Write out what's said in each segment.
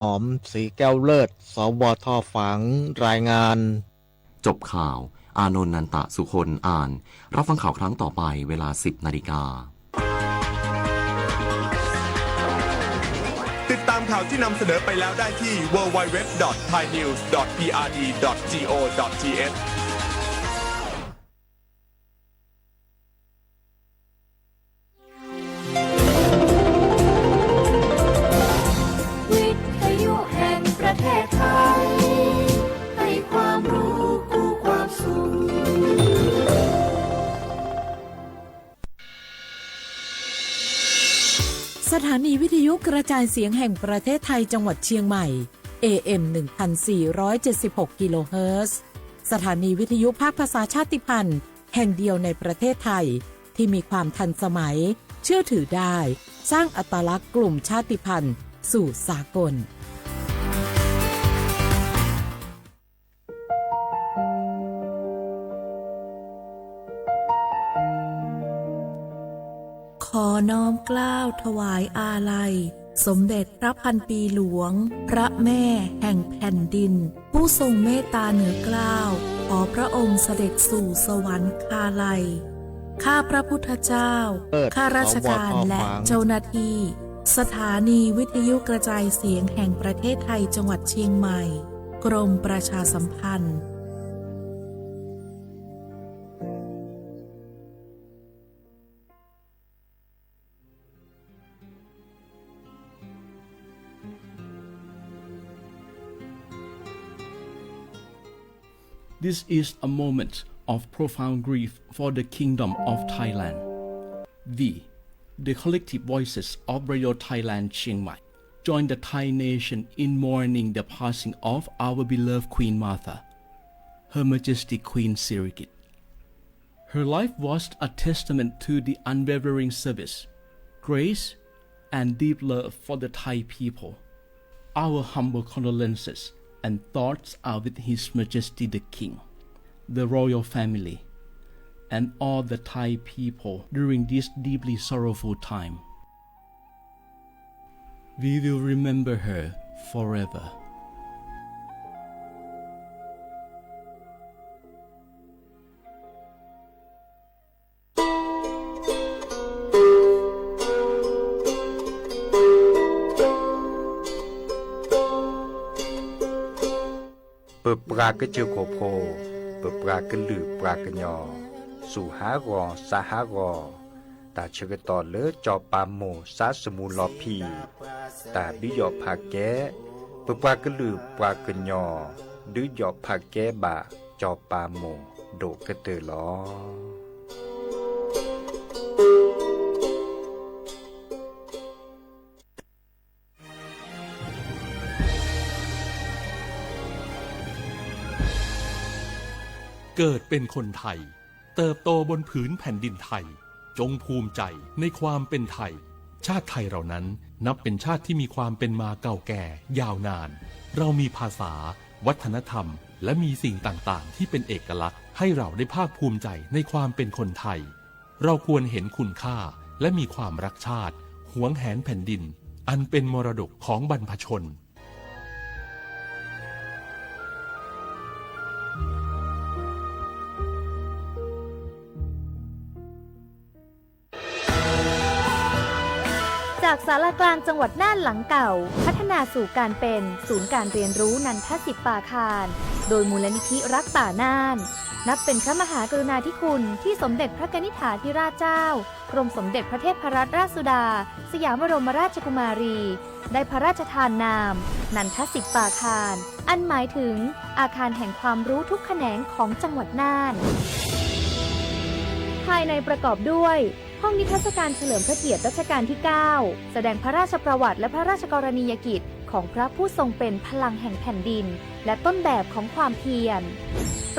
หอม ศรีแก้วเลิศ สวท ฝัง รายงาน จบข่าว อานนท์ นันตะสุคน อ่าน รับฟังข่าวครั้งต่อไป เวลา สิบนาฬิกา ติดตามข่าวที่นำเสนอไปแล้วได้ที่ ดับเบิลยู ดับเบิลยู ดับเบิลยู ดอท ไทยนิวส์ ดอท พีอาร์ดี ดอท จี โอ ดอท ที เอช วิทยุแห่งประเทศไทย ให้ความรู้คู่ความสุข สถานีวิทยุกระจายเสียงแห่งประเทศไทยจังหวัดเชียงใหม่ เอ เอ็ม หนึ่งพันสี่ร้อยเจ็ดสิบหก กิโลเฮิรตซ์ สถานีวิทยุภาคภาษาชาติพันธุ์แห่งเดียวในประเทศไทย ที่มีความทันสมัย เชื่อถือได้ สร้างอัตลักษณ์กลุ่มชาติพันธุ์สู่สากล ขอน้อมเกล้าถวายอาลัย สมเด็จพระพันปีหลวง พระแม่แห่งแผ่นดิน ผู้ทรงเมตตาเหนือเกล้า ขอพระองค์เสด็จสู่สวรรคาลัย ข้าพระพุทธเจ้า ข้าราชการและเจ้าหน้าที่ สถานีวิทยุกระจายเสียงแห่งประเทศไทยจังหวัดเชียงใหม่ กรมประชาสัมพันธ์ This is a moment of profound grief for the Kingdom of Thailand. We, the collective voices of Radio Thailand Chiang Mai, join the Thai nation in mourning the passing of our beloved Queen Mother, Her Majesty Queen Sirikit. Her life was a testament to the unwavering service, grace, and deep love for the Thai people. Our humble condolences and thoughts are with His Majesty the King, the royal family, and all the Thai people during this deeply sorrowful time. We will remember her forever. ပပှၤကစၢၢ်ခိၣ်ဖိ, ပပှၤကလုာ်ပှၤကညီ, စူၢ်ဟးဂီၤ စါဟးဂီၤ, တၢ်ဆၢကတီၢ်လၢစီၤပၤမိၢ်စါစမူလီၤဖံး, တၢ်ဒုးယီၣ်ဖးကဲ, ပပှၤကလုာ်ပှၤကညီ ဒုးယီၣ်ဖးကဲဘၣ်စီၤပၤမိၢ်ဒိၣ်ကတၢၢ်လီၤ. เกิดเป็นคนไทย เติบโตบนผืนแผ่นดินไทย จงภูมิใจในความเป็นไทย ชาติไทยเรานั้นนับเป็นชาติที่มีความเป็นมาเก่าแก่ยาวนาน เรามีภาษา วัฒนธรรม และมีสิ่งต่างๆ ที่เป็นเอกลักษณ์ให้เราได้ภาคภูมิใจในความเป็นคนไทย เราควรเห็นคุณค่าและมีความรักชาติ หวงแหนแผ่นดิน อันเป็นมรดกของบรรพชน จากศาลากลางจังหวัดน่านหลังเก่า พัฒนาสู่การเป็นศูนย์การเรียนรู้นันทสิปปาคาร โดยมูลนิธิรักป่าน่าน นับเป็นพระมหากรุณาธิคุณที่สมเด็จพระกนิษฐาธิราชเจ้า กรมสมเด็จพระเทพรัตนราชสุดา สยามบรมราชกุมารี ได้พระราชทานนาม นันทสิปปาคาร อันหมายถึงอาคารแห่งความรู้ทุกแขนงของจังหวัดน่าน ภายในประกอบด้วย ห้องนิทรรศการเฉลิมพระเกียรติรัชกาลที่ เก้า แสดงพระราชประวัติและพระราชกรณียกิจของพระผู้ทรงเป็นพลังแห่งแผ่นดิน และต้นแบบของความเพียร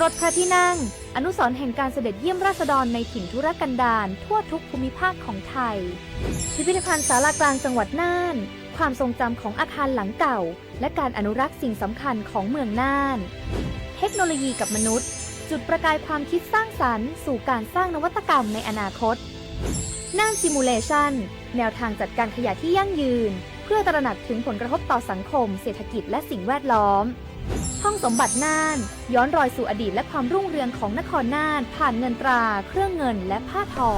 รถพระที่นั่ง อนุสรณ์แห่งการเสด็จเยี่ยมราษฎรในถิ่นทุรกันดารทั่วทุกภูมิภาคของไทย พิพิธภัณฑ์ศาลากลางจังหวัดน่าน ความทรงจำของอาคารหลังเก่า และการอนุรักษ์สิ่งสำคัญของเมืองน่าน เทคโนโลยีกับมนุษย์ จุดประกายความคิดสร้างสรรค์สู่การสร้างนวัตกรรมในอนาคต น่าน Simulation แนวทางจัดการขยะที่ยั่งยืน เผ เพื่อตระหนักถึงผลกระทบต่อสังคม เศรษฐกิจ และสิ่งแวดล้อม ท่องสมบัติน่าน ย้อนรอยสู่อดีตและความรุ่งเรืองของนครน่าน ผ่านเงินตรา เครื่องเงิน และผ้าทอ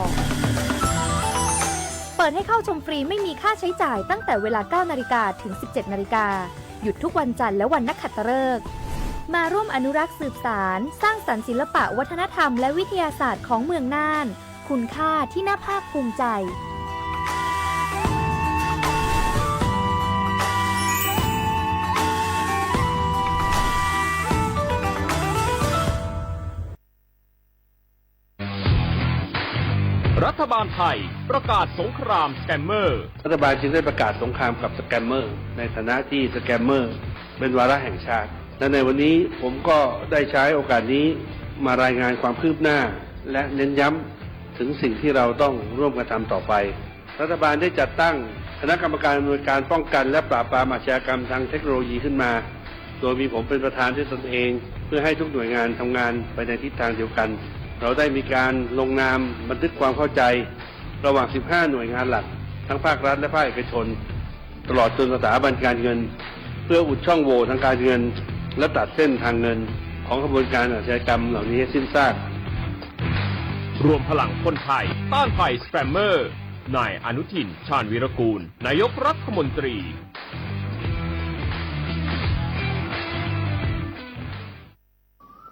เปิดให้เข้าชมฟรีไม่มีค่าใช้จ่ายตั้งแต่เวลา เก้านาฬิกา ถึง สิบเจ็ดนาฬิกา หยุดทุกวันจันทร์และวันนักขัตฤกษ์ มาร่วมอนุรักษ์สืบสาน สร้างสรรค์ศิลปะวัฒนธรรมและวิทยาศาสตร์ของเมืองน่าน คุณค่าที่น่าภาคภูมิใจ รัฐบาลไทยประกาศสงครามสแกมเมอร์ รัฐบาลจึงได้ประกาศสงครามกับสแกมเมอร์ ในฐานะที่สแกมเมอร์เป็นวาระแห่งชาติ และในวันนี้ผมก็ได้ใช้โอกาสนี้มารายงานความคืบหน้า และเน้นย้ำถึงสิ่งที่เราต้องร่วมกันทำต่อไป รัฐบาลได้จัดตั้งคณะกรรมการอำนวยการป้องกันและปราบปรามอาชญากรรมทางเทคโนโลยีขึ้นมา โดยมีผมเป็นประธานด้วยตนเอง เพื่อให้ทุกหน่วยงานทำงานไปในทิศทางเดียวกัน เราได้มีการลงนามบันทึกความเข้าใจระหว่าง สิบห้า หน่วยงานหลัก ทั้งภาครัฐและภาคเอกชน ตลอดจนสถาบันการเงิน เพื่ออุดช่องโหว่ทางการเงิน และตัดเส้นทางเงินของขบวนการอาชญากรรมเหล่านี้ให้สิ้นซาก รวมพลังคนไทยต้านภัยสแกมเมอร์ นายอนุทิน ชาญวีรกูล นายกรัฐมนตรี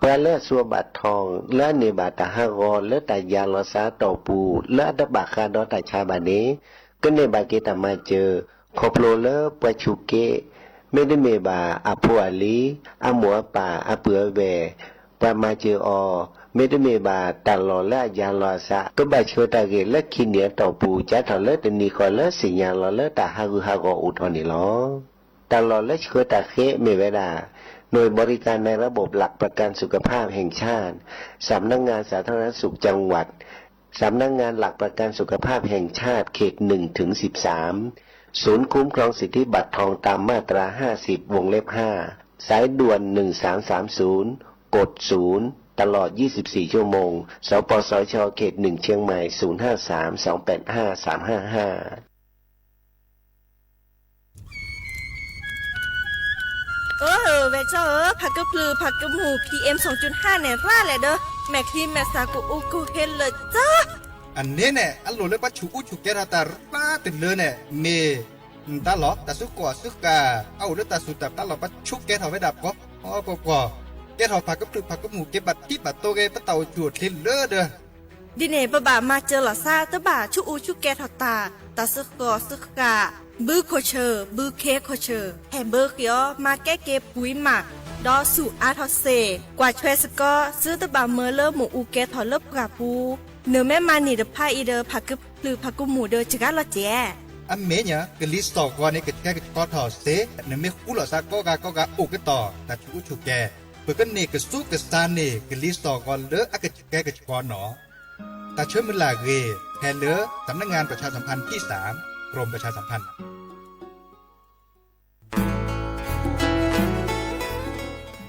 ပှၤလၢအစူးအဘၣ်ထီၣ် လၢအန့ၢ်ဘၣ်တၢ်ဟးဂီၤလၢတၢ်ယၤလီၤစၢ်အတီၢ်ပူၤ လၢအတဘၣ်ဃးဒီးတၢ်ဆါဘၣ်န့ၣ် ကန့ၢ်ဘၣ်က့ၤတၢ်မၤစၢၤ ခီဖျိလၢပှၤဆူးက့ မ့တမ့ၢ်ဘၣ်အဖိအလံၤ, အမိၢ်အပၢ်, အပုၢ်အဝဲၢ်, ပှၤမၤစၢၤအီၤ, မ့တမ့ၢ်ဘၣ်တၢ်လီၢ်လၢအယၤလီၤအစၢ် ကဘၣ်ဆှၢတၢ်ဂ့ၢ်လၢခံနံၣ်အတီၢ်ပူၤ ကၢ်ထီၣ်လၢတနံၤဃီလၢစံၣ်ညီၣ်လီၤလၢတၢ်ဟးဂူာ်ဟးဂီၤအိၣ်ထီၣ်န့ၣ်လီၤ. တၢ်လီၢ်လၢဆှၢတၢ်ဃ့မ့ၢ်ဝဲဒၣ် หน่วยบริการในระบบหลักประกันสุขภาพแห่งชาติ สำนักงานสาธารณสุขจังหวัด สำนักงานหลักประกันสุขภาพแห่งชาติเขต หนึ่งถึงสิบสาม ศูนย์คุ้มครองสิทธิบัตรทองตามมาตรา ห้าสิบ วงเล็บ ห้า สายด่วน หนึ่งสามสามศูนย์ กด ศูนย์ ตลอด ยี่สิบสี่ ชั่วโมง สปสช เขต หนึ่ง เชียงใหม่ ศูนย์ ห้า สาม สอง แปด ห้า สาม ห้า ห้า အၢ ဝဲၢ်ကၠီဧၢ, ဖးကဖျၢၣ်ဖးကမူၣ် PM စူၣ်ကၠုၣ်ဟၣ် န့ၣ် ရၣ်လဲၣ်ဒီး မဲာ်ချံမဲာ်သၣ်ကအိၣ်ကဟ့လၢာ်ကၠီ. အန့ၣ်န့ၣ် အလိၣ်လၢပှၤဆူးအူဆူးကဲထီၣ်တၢ်ရၣ်တလၢန့ၣ် မ့ၢ် တၢ်လီၢ်တၢ်စုကီၢ်စုဃၣ် အအိၣ်လၢတၢ်စူၢ်တၢ်ပျၢ်လီၤ ပှၤဆူးကဲထီၣ်ဝဲဒၣ်ပှီၤပှီၤပှီၤ, ကဲထီၣ်ဖးကဖျၢၣ်ဖးကမူၣ် က့ၤဘၣ်ထံဘၣ်တိၢ်ဂ့ၤ ပတၢ်အိၣ်ဆူၣ်အိၣ်ချ့လၢဒီး ဒ်န့ၣ် ပဘၣ်မၤစၢၤလီၤသး တဘၣ်ဆူးအူဆူးကဲထီၣ်တၢ်, တၢ်စုကီၢ်စုဃၣ်, ဘုခိၣ်ဆၢၣ် ဘုခ့ခိၣ်ဆၢၣ် ဟဲဘၢဃ့အီၤ မၤကဲက့ၤပှံၤမး, ဒီးဆူးအါထီၣ်စ့ၢ် ကွၢ်ထွဲစ့ၢ်ကီး သုတဘၣ်မၢလၢမ့ၣ်အူကဲထီၣ်လၢပှၢ်ပူၤ, နမ့ၢ်မၤန့ၢ်တဖၣ်အံၤဒီး ဖးကဖျၢၣ်ဖးကမူၣ်ဒီးစှၤလီၤစဲး. အမ့ၢ်ညါ ကလံၤစိးဂီၤန့ၣ် ကဆှဲကဆှီထီၣ်စ့ၢ်, နမ့ၢ်ဃူလိာ်သးကိးဂၤကိးဂၤအိၣ်ကတီၢ် တၢ်ဆူးအူဆူးကဲ, ပကန့ၢ်ကစူးကစၢ်န့ၢ် ကလံၤစိးဂီၤလၢအကဆှဲကဆှီနီၤ. တၢ်ဆၢမုၢ်လၢ်အဂ့ၢ် ဖဲလၢ สำนักงานประชาสัมพันธ์ที่สาม กรมประชาสัมพันธ์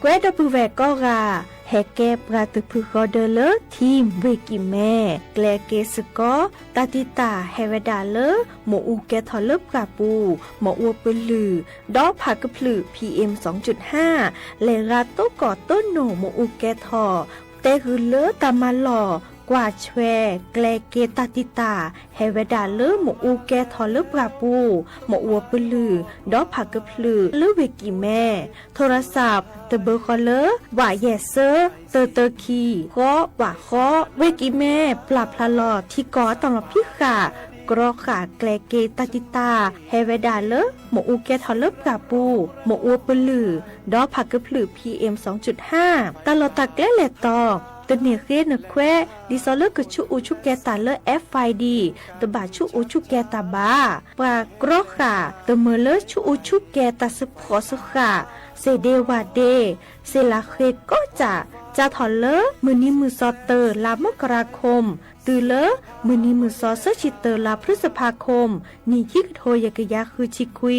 ကွဲးဒီပုၢ်ဝဲၢ်ကိးဂၤ ဟဲကဲပှၤသုးဖုဃီဒၢလၢ ထံၣ်ဝ့ၢ်ကံၣ်မဲ ကျဲက့ၤစ့ၢ်ကီး တၢ်တံာ်တာ်ဟဲဝဲဒၣ်လၢ မ့ၣ်အူကဲထီၣ်လၢပှၢ်ပူၤ, မ့ၣ်အူပလုၢ်, ဒီးဖးကဖျၢၣ် PM စူၣ်ကၠုၣ်ဟၣ်, လဲၤရၤတိၢ်ကီၢ်တိၢ်နိၣ်မ့ၣ်အူကဲထီၣ်, တဲဂုာ်လၢတၢ်မၤလီၢ် ကွၢ်ဆွဲ ကျဲက့ၤတၢ်တံာ်တာ် ဟဲဝဲဒၣ်လၢမ့ၣ်အူကဲထီၣ်လၢပှၢ်ပူၤ, မ့ၣ်အူပလုၢ်, ဒီးဖးကဖျၢၣ်လၢဝ့ၢ်ကံၣ်မဲ, ထိရစး တဘၢဃီလၢ ဝးယဲၢ်သၢ တၢတၢခံ ဃီ ဝးဃီ, ဝ့ၢ်ကံၣ်မဲ ပျၢ်ဖျါလီၤထံကီၢ်အတၢ်လီၢ်ဖံးဃာ် ကြီဃာ်ကျဲက့ၤတၢ်တံာ်တာ် ဟဲဝဲဒၣ်လၢ မ့ၣ်အူကဲထီၣ်လၢပှၢ်ပူၤ, မ့ၣ်အူပလုၢ်, ဒီးဖးကဖျၢၣ် PM စူၣ်ကၠုၣ်ဟၣ်, တၢ်လီၢ်တၢ်ကျဲလဲၤတီၤ တန့ၢ်ဃ့နခွဲး ဒ်သိးလၢကဆူးအူဆူးကဲတၢ်လၢ FID တဘၣ်ဆူးအူဆူးကဲတၢ်ဘၣ်. ပှၤကြီဃာ် တမၢလၢဆူးအူဆူးကဲတၢ်စုဖှီၣ်စုဃာ် စ့ၢ်ဒ့ဝၣ်ဒ့ စ့ၢ်လၢဃ့ကိးကၠၢ် စးထီၣ်လၢ မုၢ်နံၤမုၢ်သီတၢ လါမကရၤခိၣ် တုၤလၢ မုၢ်နံၤမုၢ်သီသၢဆံတၢ လါဖျုစဖါခိၣ် နံၣ်ခံကထိယဲၢ်ကယၤဃုဆံခွံ,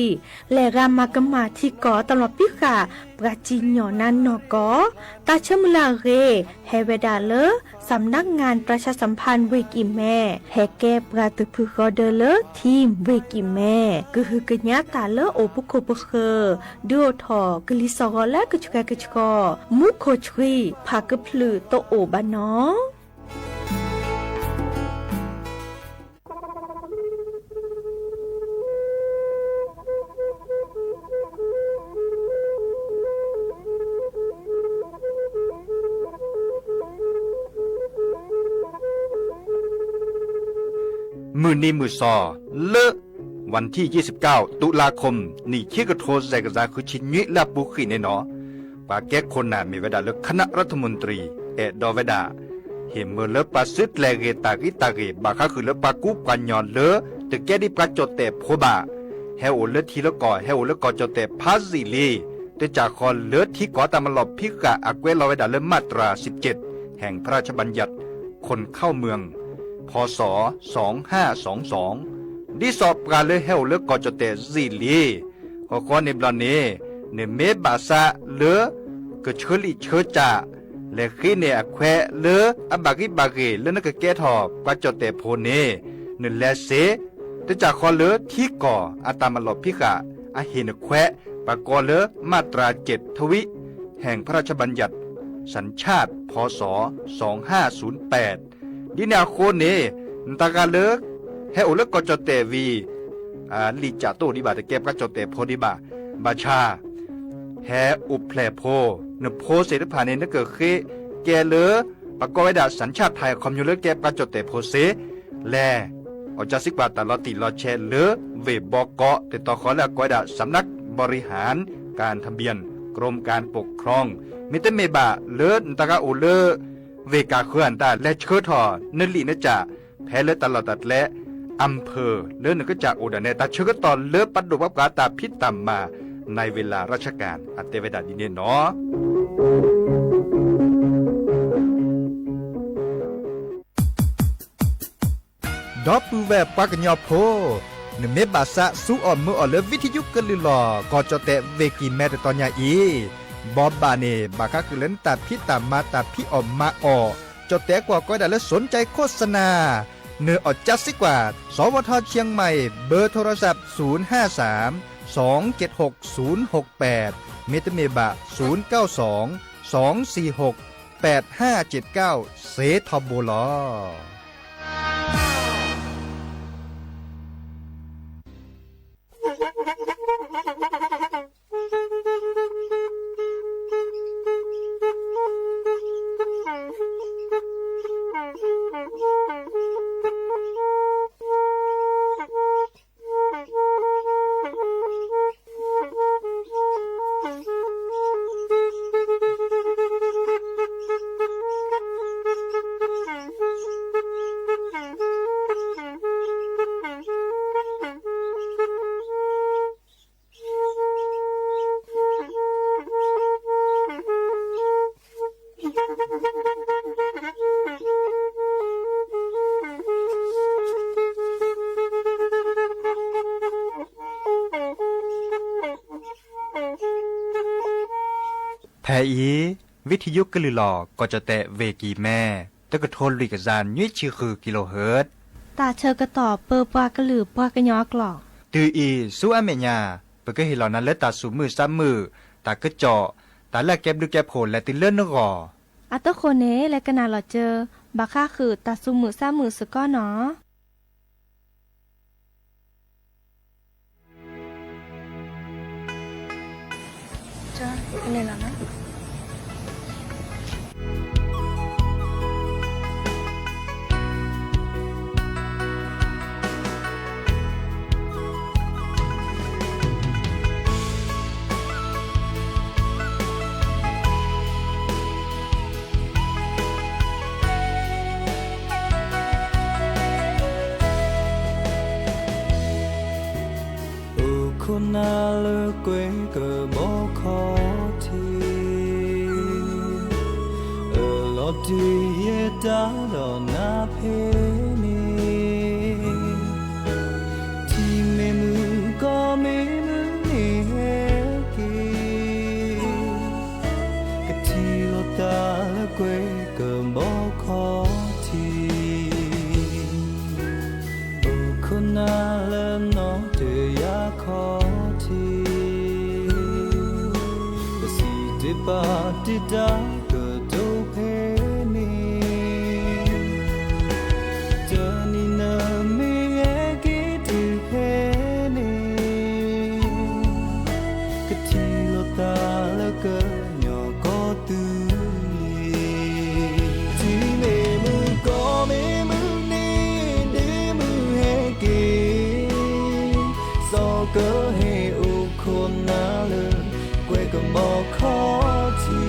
လဲၤဂၤမၤကမၣ်ထံကီၢ်တၢ်လီၢ်ဖံးဃာ် ပှၤစံၣ်ညီၣ်နါနီၢ်ကီၢ်, တၢ်ဆၢမုၢ်လၢ်အဂ့ၢ် ဟဲဝဲဒၣ်လၢ สำนักงานประชาสัมพันธ์เวกีแม ဟဲကဲပှၤသုးဖုဃီဒၢလၢ Team เวกีแม ကဟုကညးတၢ်လၢအိၣ်ပခိၣ်ပဃၢၤ ဒုးအိၣ်ထီၣ်ကလံၤစှီၤဂီၤလၢကဆှဲကဆှီ, မူခိၣ်ဆှံ ဖးကဖျုးတအိၣ်ဘၣ်နီၤ. မုၢ်နံၤမုၢ်စီၤလၢ วันที่ยี่สิบเก้า ตุลาคม နံၣ်ခံကထိ စဲးကစၢ် ဃုဆံနွံ လၢအပူၤဃံးန့ၣ်နီၤ, ပှၤကဲခိၣ်နၢ်မ့ၢ်ဝဲဒၣ်လၢ คณะรัฐมนตรี အဲၣ်ဒိးဝဲဒၣ် ဟ့ၣ်မၢလၢပှၤစုတလဲၤဂ့ၤတၢ်ဂံၢ်တၢ်ဂ့ၤ ဘၣ်ဃးဃုာ်လၢပှၤကူပှၤကညီလၢ တကဲဒ်ပှၤကၠီၣ်တဲၣ်ဖိဘၣ်, ဟဲအိၣ်လၢထံလၢကီၢ် ဟဲအိၣ်လၢကီၢ်ကၠီၣ်တဲၣ်ဖးယံာ်လံ, တကးဃီလၢထံကီၢ်တၢ်မၤလီၢ်ဖံးဃာ်အကွဲးလီၤဝဲဒၣ်လၢ มาตราสิบเจ็ด แห่งพระราชบัญญัติคนเข้าเมือง พ.ศ. สองห้าสองสอง ဒ်သိးပှၤလၢဟဲအိၣ်လၢကီၢ်ကၠီၣ်တဲၣ်ယံာ်လံ ဃီဃီန့ၣ်ဘျီန့ၣ် နမ့ၢ်ဘၣ်ဆၣ်လၢ ကဆၢလံာ်ဆၢကၠၢ် လဲၤဃ့န့ၢ်အခွဲးလၢအဘၣ်ဂံၢ်ဘၣ်ဂ့ၤလၢနကကဲထီၣ်ပှၤကၠီၣ်တဲၣ်ဖိန့ၣ် နလဲၤစ့, တကးဃီလၢထံကီၢ်အတၢ်မၤလီၢ်ဖံးဃာ် အဟ့ၣ်နခွဲး ပှၤကိးလၢ มาตราเจ็ด ทวิ แห่งพระราชบัญญัติสัญชาติ พ.ศ. สองห้าศูนย์แปด ဒ်န့ၣ်အဃိန့ၣ် နတဂၤလၢ ဟဲအိၣ်လၢကီၢ်ကၠီၣ်တဲၣ်ဝံၤ လံာ်ကၠၢ်တအိၣ်ဒံးဘၣ် တကဲပှၤကၠီၣ်တဲၣ်ဖိဒံးဘၣ်, ဘၣ်ဆၣ် ဟဲအိၣ်ဖျဲၣ်ဖိ, နဖိသ့ၣ်တဖၣ်န့ၣ် နကဃ့ကဲလၢ ပကိးဝဲဒၣ် สัญชาติไทย အခီပညီလၢကဲပှၤကၠီၣ်တဲၣ်ဖိစ့, လဲၤ အီၣ်ကၢစံကွၢ်တၢ်လီၤတံၢ်လီၤဆဲးလၢ ဝ့ၢ်ဘီကီး တတီၤဃီလၢအကိးဝဲဒၣ် สำนักบริหารการทะเบียน กรมการปกครอง မ့တမ့ၢ်ဘၣ်လၢနတဂၤအိၣ်လၢ ဝ့ၢ်ကၢ်ဃၢၤအတၢ်လဲၤဆှၢထီၣ် နလံာ်နကၠၢ် ဖဲလၢတၢ်လီၢ်တၢ်ကျဲ อำเภอ လၢနကစၢ်အိၣ်ဒၣ်နဲ တၢ်ဆၢကတီၢ်လၢပဒိၣ်ပှၤပှၤတၢ်ဖံးတၢ်မၤ ในเวลาราชการ အတဲဝဲဒၣ်ဒ်န့ၣ်နီၤ. ဒီပုၢ်ဝဲၢ်ပှၤကညီဖိ, နမ့ၢ်ဘၣ်ဆၣ်ဆူအီၣ်မၢအီၣ်လၢ ဝံထယုကလုၢ်လီၢ် ကီၢ်ကၠီၣ်တဲၣ်ဝ့ၢ်ကံၢ်မဲတတီၤညါအံၤ, ဘီဘၣ်န့ၣ် ဘၣ်ဃးဃုာ်လၢနတၢ်ဖံးတၢ်မၤတၢ်ဖံးအီၣ်မၤအီၣ်, ကၠီၣ်တဲၣ်ကွီၢ်ကိးဝဲဒၣ်လၢ สนใจโฆษณา နအီၣ်ကၢစံကွၢ် สวท.เชียงใหม่ เบอร์โทรศัพท์ ศูนย์ห้าสาม สองเจ็ดหก ศูนย์หกแปด မ့တမ့ၢ်ဘၣ် ศูนย์เก้าสอง สองสี่หก แปดห้าเจ็ดเก้า စ့ထီဘိလီၤ. ဖဲအံၤ ဝံထယုကလုၢ်လီၢ် ကီၢ်ကၠီၣ်တဲၣ်ဝ့ၢ်ကံၢ်မဲ တကထိလွံၢ်ကယၤနွံဆံဃု kilohertz တၢ်ဆၢကတီၢ်ပၢပှၤကလုာ်ပှၤကညီအကျိာ်, တုၤအံၤဆူအမဲာ်ညါ ပကဟ့ၣ်လီၤနၤလၢတၢ်သူၣ်မုာ်သးမုာ်, တၢ်ကစီၣ်, တၢ်လၢအကဲဘျုးကဲဖှိၣ်လဲၤတုၤလၢနဂီၢ်, အတဃိန့ၣ် လဲၤကနၣ်လီၤစၢၤ ဘၣ်ဃးဃုာ်တၢ်သူၣ်မုာ်သးမုာ်စ့ၢ်ကီးနီၤ. အိၣ်ခိးနၤလၢကွဲကဘီခီၣ်ထံး, အလီၤတံၢ်ယဲတၢ်ဒီးနၤဖဲန့ၣ်, ထံမ့ၢ်မုၢ်ကီၢ်မ့ၢ်မုၢ်န့ၣ်ဟဲက့ၤ, ကထံၣ်လိာ်သးလၢကွဲကဘီခီၣ် တၢ်ကတိၤဖဲန့ၣ်, တနံၤနမ့ၢ်ဟဲက့ၤတုၤဖဲန့ၣ်, ကထံၣ်လိာ်သးလၢကညီကီၢ်သူလ့ၤ, ထံမ့ၢ်မုၢ်ကီၢ်မ့ၢ်မုၢ်န့ၣ် ဒ့မုၢ်ဟဲက့ၤ, စီၤကဟဲအိၣ်ခိးနၤလၢ ကွဲကမီၤခီၣ်ထံ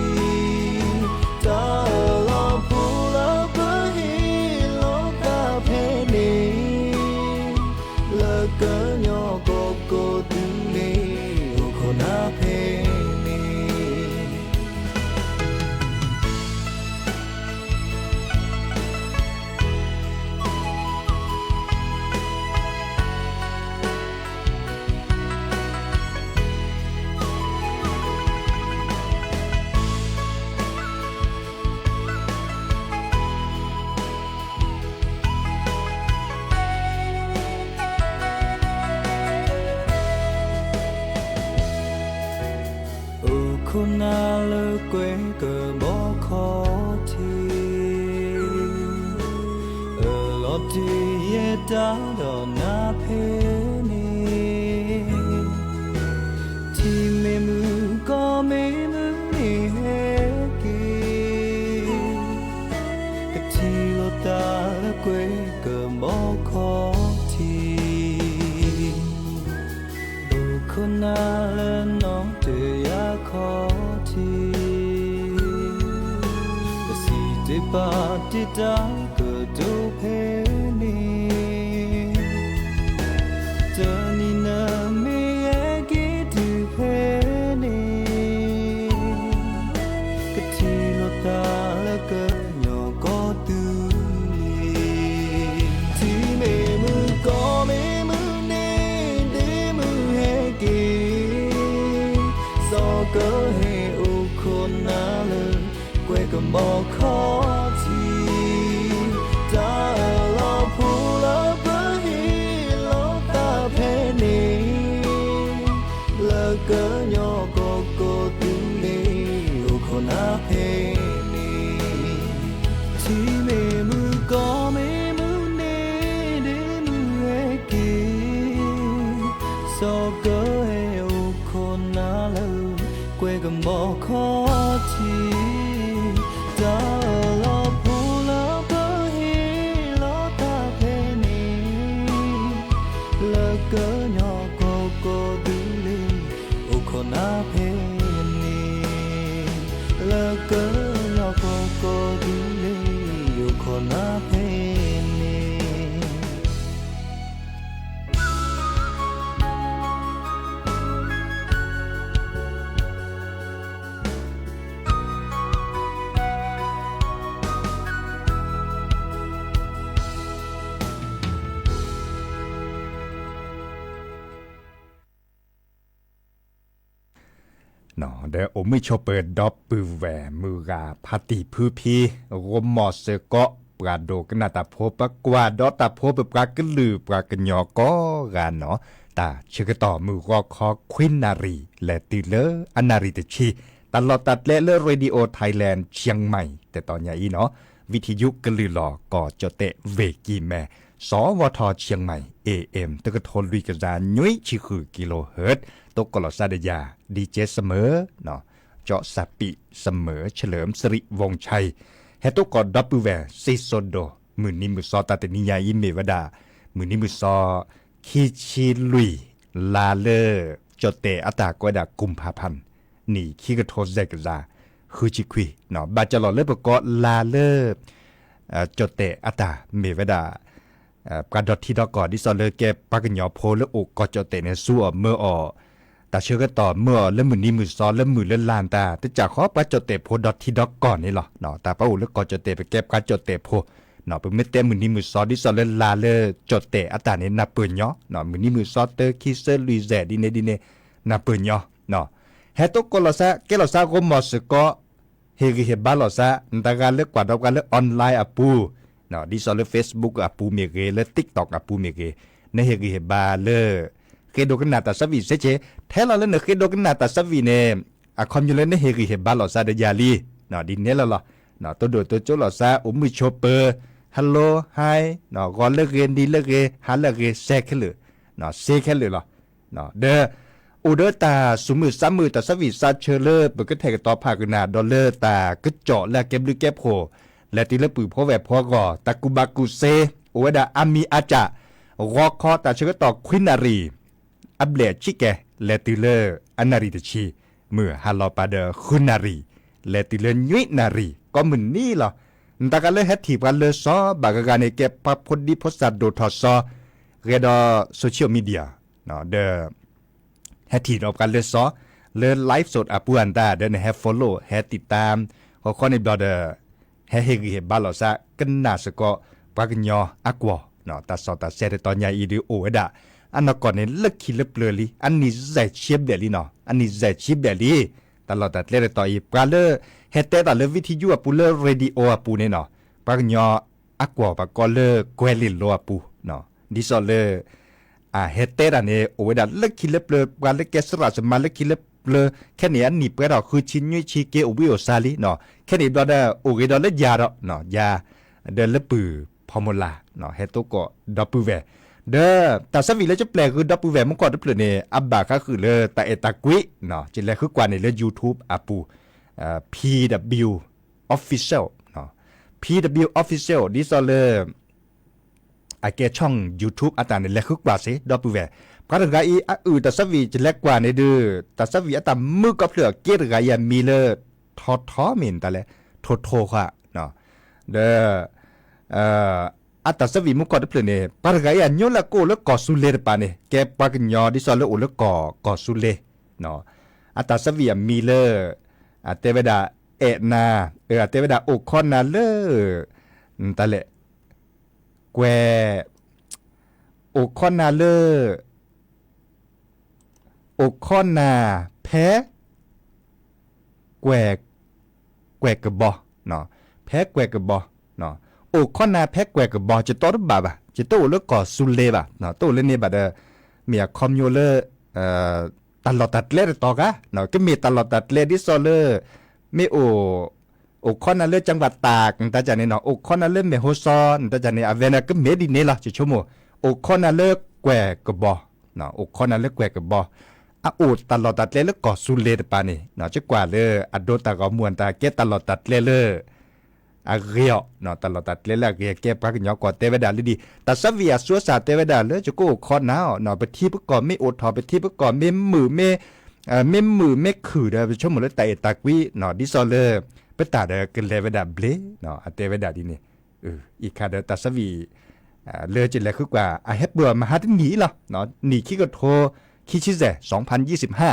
း, တၢ်လီၤပူၤလၢပဟ့ၣ်လိာ်သးဖဲန့ၣ်, လၢကညီကီၢ်ကီၢ်သူလ့ၤ အိၣ်ခိးနၤဖဲန့ၣ်. အိၣ်ခိးနၤလၢကွဲကဘီခီၣ်ထံး, အလီၤတ့ၢ်ယဲတၢ်ဒီးနၤဖဲန့ၣ်, ထံမ့ၢ်မုၢ်ကီၢ်မ့ၢ်မုၢ်န့ၣ်ဟဲက့ၤ, ကထံၣ်လိာ်သးလၢကွဲကဘီခီၣ်ထံး, အိၣ်ခိးနၤလၢနီၢ်တယၢ်ခီၣ်ထံး, ပစံးတ့ၢ်ပာ်တ့ၢ်တၢ်ကတိၤဖဲန့ၣ်, တနံၤနမ့ၢ်ဟဲက့ၤတုၤဖဲန့ၣ်, ကထံၣ်လိာ်သးလၢကညီကီၢ်သူလ့ၤ, ထံမ့ၢ်မုၢ်ကီၢ်မ့ၢ်မုၢ်န့ၣ် ဒ့မုၢ်ဟဲက့ၤ, စီၤကဟဲအိၣ်ခိးနၤလၢ ကွဲကဘီခီၣ်ထံး, တၢ်လီၤပူၤလၢပဟ့ၣ်လိာ်သးဖဲန့ၣ်, လၢကညီကီၢ်ကီၢ်သူလ့ၤ အိၣ်ခိးနၤဖဲန့ၣ်, ထံမ့ၢ်မုၢ်ကီၢ်မ့ၢ်မုၢ်န့ၣ် ဒ့မုၢ်ဟဲက့ၤ, စီၤကဟဲအိၣ်ခိးနၤလၢ ကွဲကဘီခီၣ်ထံး, တၢ်လီၤပူၤလၢပဟ့ၣ်လိာ်သးဖဲန့ၣ်, လၢကညီကီၢ်ကီၢ်သူလ့ၤ အိၣ်ခိးနၤဖဲန့ၣ်, လၢကညီကီၢ်ကီၢ်သူလ့ၤ အိၣ်ခိးနၤဖဲန့ၣ်. ဒီးအိၣ်မုာ်ဆိးပၢၤဒီပုၢ်ဝဲၢ်မုၢ်ဂၤဖါတံၢ်ဖုဖံ ဂီၢ်မီၤစၢၤကီး ပှၤဒိကနၣ်တၢ်ဖိ ပကွၢ်ဒီးတၢ်ဖိ ပပှၤကလုာ်ပှၤကညီကိးဂၤနီၤ, တၢ်ဆၢကတီၢ်မုၢ်ဂီၤခီခွံနၣ်ရံၣ် လဲၤတုၤလၢအနၣ်ရံၣ်တဆံ, တၢ်လီၢ်တၢ်ကျဲလၢ Radio Thailand Chiang Mai တတီၤညါအံၤနီၤ, ဝံထံယုကလုၢ်လီၤ ကီၢ်ကၠီၣ်တဲၣ် ဝ့ၢ်ကံၢ်မဲ, စီၤဝီၤထီၣ် Chiang Mai AM တကထိလွံၢ်ကယၤနွံဆံဃု kilohertz, တိကိၣ်လီၤစၢ်ဒယၤ DJ စမၢၤ ကၠီၣ်စၢ်ပံးစမၢၤ เฉลิมสิริวงศ์ชัย, ဟဲတိကိးဒီပုၢ်ဝဲၢ်စံၣ်စိၤဒိၣ် မုၢ်နံၤမုၢ်သီတၢ်တနံၤညါအံၤမ့ၢ်ဝဲဒၣ် မုၢ်နံၤမုၢ်သီ ခံဆံလွံၢ် လါလၢ ကၠီၣ်တဲၣ်အတၢ်ကိးဝဲဒၣ် กุมภาพันธ์ နံၣ်ခံကထိစဲးကယၤဃုဆံခွံ, ဘၣ်ကၠီၣ်လီၤလၢပကိးလါလၢ ကၠီၣ်တဲၣ်အတၢ်မ့ၢ်ဝဲဒၣ် ပှၤဒီထံဒီကီၢ် ဒ်သိးလၢကဲပှၤကညီဖိလၢအိၣ်ကီၢ်ကၠီၣ်တဲၣ်န့ၣ် စူအီၣ်မၢအီၣ်, တၢ်ဆၢကတီၢ်မၢအီၣ်လၢမုၢ်နံၤမုၢ်သီလၢမုၢ်လၢလါတၢ် တကးဃီပှၤကၠီၣ်တဲၣ်ဖိဒီထံဒီကီၢ်န့ၣ်လီၤ. တၢ်ပှၤအိၣ်လၢကီၢ်ကၠီၣ်တဲၣ် ပကဲပှၤကၠီၣ်တဲၣ်ဖိ, ပမ့ၢ်တဲမုၢ်နံၤမုၢ်သီ ဒ်သိးလၢလါလၢကၠီၣ်တဲၣ်အတၢ်န့ၣ် နၢ်ပၢၢ်ညီ, မုၢ်နံၤမုၢ်သီတၢခံဆံလွံၢ်စဲး ဒ်န့ၣ်ဒ်န့ၣ် နၢ်ပၢၢ်ညီ, ဟဲတိကိးလီၤစၢ် ကဲလီၤစၢ်ဂီၢ်မီၤစၢၤကီး ဟ့ၣ်ဂံၢ်ဟ့ၣ်ဘါလီၤစၢ် နတဂၤလၢကွၢ်ဒီးပှၤလၢ online အပူၤ, ဒ်သိးလၢ Facebook အပူၤမ့ၢ်ဂ့ၤ လၢ TikTok အပူၤမ့ၢ်ဂ့ၤ, နဟ့ၣ်ဂံၢ်ဟ့ၣ်ဘါလၢ ဃ့ဒိကနၣ်တၢ်ဆၢဝံၤစ့ၢ်ကီး, ထဲလီၤလၢနဃ့ဒိကနၣ်တၢ်ဆၢဝံၤန့ၣ် အခီပညီလၢနဟ့ၣ်ဂံၢ်ဟ့ၣ်ဘါလိာ်သးဒီးယၤလံ, ဒ်န့ၣ်လီၤလီၤ. တိၢ်ဒိၣ်တိၢ်ကၠိလိာ်သး အိၣ်မုာ်ဆိးပၢၤ, hello hi, ဂီၤလၢဂ့ၤ နံၤလၢဂ့ၤ ဟါလၢအဂ့ၤ စဲခဲလၢာ်, စဲခဲလၢာ်လီၤ. ဒီး အိၣ်ဒီးတၢ်စူၤမုာ်စးမုာ် တၢ်ဆၢဝံၣ်စးဆၢလၢပကထဲးကတီၤဖးကနၣ် ဒီးလၢတၢ်ကစီၣ်လၢအကဲဘျုးကဲဖှိၣ် လဲၤတုၤလၢပုၢ်ဖိဝဲၢ်ဖိအဂီၢ် တၢ်ကူၣ်ဘၣ်ကူၣ်သ့ အိၣ်ဝဲဒၣ်အမံၤအါကၠၢ်, ဂီၤခီတၢ်ဆၢကတီၢ်ခွံနၣ်ရံၣ် အဘျဲၣ်ဆံးကဲ လဲၤတုၤလၢအနၣ်ရံၣ်တဆံ, မုၢ်ဟါလီၤပာ်ဒီးဃုနၣ်ရံၣ် လဲၤတုၤလၢနွံနၣ်ရံၣ် ကိးမုၢ်နံၤလီၤ. နတၢ်ကးလၢဟဲထံၣ်ပှၤလၢစီ ဘၣ်ဂၤဂၤန့ၣ် ကဲပှၤဖိဒံဖိသၣ်ဒိၣ်ထီၣ်စီ ဂဲၤဒီး social media ဒီး ဟဲထံၣ်ဒီးပှၤလၢစီ လၢ live စဒ်အပူၤအတၢ် ဒီးနဟဲ follow ဟဲ ติดตาม ဃီဃီန့ၣ်ဘျီဒီး ဟဲဟ့ၣ်ဂံၢ်ဟ့ၣ်ဘါလိာ်သး ကနၣ်စ့ၢ်ကီး ပှၤကညီအကွီၢ်, တၢ်စီၣ်တၢ်စဲတတီၤညါအံၤဒုးအိၣ်ဝဲဒၣ် အနီၢ်ကီၢ်န့ၣ် လၢခံလၢပျၢၤလံ အနံၣ်စဲးဆံဘျဲၣ်လံနီၤ အနံၣ်စဲးဆံဘျဲၣ်လံ. တၢ်လီၢ်တၢ်ကျဲတတီၤအံၤ ပှၤလၢ ဟဲတဲတၢ်လၢ ဝံထံယူ အပူၤလၢ ရေဒီယိၤ အပူၤန့ၣ်နီၤ ပှၤကညီ အကွီၢ်ပှၤကိးလၢကွဲၤလ့ၣ်လိၤအပူၤ, ဒ်သိးလၢ အဟဲတဲတၢ်န့ၣ် အိၣ်ဝဲဒၣ်လၢခံလၢပျၢၤ ပှၤလၢကဲစရၣ်စမါလၢခံလၢပျၢၤ ခဲန့ၣ်အနံၣ်ပှဲၤထီၣ်ဃုဆံနွံဆံက့ အိၣ်ဘှံးအိၣ်စါလံနီၤ ခဲန့ၣ်ဘျီဒီး အိၣ်ဂ့ၤဒီးလၢယၤဒီး ယၤ ဒီးလၢပုၢ်ဖီမိၢ်လၢ် ဟဲသိကိးဒီပုၢ်ဝဲၢ် ဒီးတၢ်ဆၢဝံၣ်လၢကပျဲၢ်ဂ့ၤဒီပုၢ်ဝဲၢ်မူကီၢ်တဖျၢၣ်န့ၣ် အဘၣ်ဃးဃုာ်လၢတၢ်အဲၣ်တၢ်ကွံနီၤ ယလဲၤဃုကွၢ်န့ၣ်လၢ YouTube အပူၤ PW Official, PW Official ဒ်သိးလၢ အကဲ ช่อง YouTube အတၢ်န့ၣ် လဲၤဃုကွၢ်စ့ၢ် ဒီပုၢ်ဝဲၢ် ပှၤတဂၤအံၤ အအုၣ်တၢ်ဆၢဝံၣ် ယလဲၤကွၢ်န့ၣ်ဒုး တၢ်ဆၢဝံၣ်အတၢ်မုာ်ကီၢ်ဖျၢၣ်အက့တဂၤအံၤ အမံၤလၢ ထီထီမ့ၢ်တၢ်လဲၣ် ထိၣ်ထိၣ်ဃာ် ဒီး အတၢ်ဆၢဝံၣ်မူကီၢ်တဖျၢၣ်န့ၣ် ပှၤတဂၤအံၤ အညိလၢကအိၣ်လၢကီၢ်စူလ့ၤတပၤန့ၣ် ကဲပှၤကညီဒ်သိးလၢအိၣ်လၢကီၢ် ကီၢ်စူလ့ၤ အတၢ်ဆၢဝံၣ်အမံၤလၢ အတဲဝဲဒၣ် အဲၣ်နၤ, အတဲဝဲဒၣ် အိၣ်ခိးနၤလၢ တၢ်လဲၣ် ကွဲး အိၣ်ခိးနၤလၢ အိၣ်ခိးနၤဖဲ ကွဲး ကွဲးကဘီ, ဖဲကွဲးကဘီ, အိၣ်ခိးနၤဖဲကွဲးကဘီ ယတီတဘၣ်ဘၣ်, ယတအိၣ်လၢကီၢ်စူလ့ၤဘၣ်, တအိၣ်လၢန့ၣ်ဘၣ်ဒီး မ့ၢ်အခီပညီလၢ တၢ်လီၢ်တၢ်ကျဲတတီၤဂၤ, ကမ့ၢ်တၢ်လီၢ်တၢ်ကျဲဒ်သိးလၢ မ့ၢ်အိၣ် အိၣ်ခိးနၤလၢ จังหวัดตาก နတၢ်ကၢ်န့ၣ်နီၤ, အိၣ်ခိးနၤလၢ แม่ฮ่องสอน နတၢ်ကၢ်န့ၣ် အဝဲန့ၣ်ကမ့ၢ်ဒ်န့ၣ်လီၤ ယဆိကမိၣ်, အိၣ်ခိးနၤလၢကွဲးကဘီ, အိၣ်ခိးနၤလၢကွဲးကဘီ, အအိၣ်တၢ်လီၢ်တၢ်ကျဲလၢကီၢ်စူလ့ၤတပၤန့ၣ် ယကွၢ်လၢအဒိတၢ်ဂီၤမူအတၢ်ကဲတၢ်လီၢ်တၢ်ကျဲလၢ အဂ့ၤအီၤ, တၢ်လီၢ်တၢ်ကျဲလၢအဂ့ၤအကဲ ပှၤကညီကွီၢ်တဲဝဲဒၣ်လၢဒ် တၢ်ဆၢဝံၣ်အဆူအစၢ်တဲဝဲဒၣ်လၢ ယကအိၣ်ခိးနၤအီၤ, ပထံပကီၢ်မ့ၢ်အိၣ်ထီၣ် ပထံပကီၢ်မ့ၢ်မုာ်မ့ၢ် မ့ၢ်မုာ်မ့ၢ်ခုၣ်ဒီး ပဆိကမိၣ်လၢတၢ်အဲၣ်တၢ်ကွံ ဒ်သိးလၢ ပတၢ်ဒီးကလဲၤဝဲဒၣ်ဘျ့ အတဲဝဲဒၣ်ဒ်န့ၣ်, အံၤခါဒီးတၢ်ဆၢဝံၣ် လၢကလဲၤဃုကွၢ် အဟဲပၢၢ်အီၤမဟါတနံၣ်အံၤလီၤ, နံၣ်ခံကထိ ခံဆံယဲၢ် สองพันยี่สิบห้า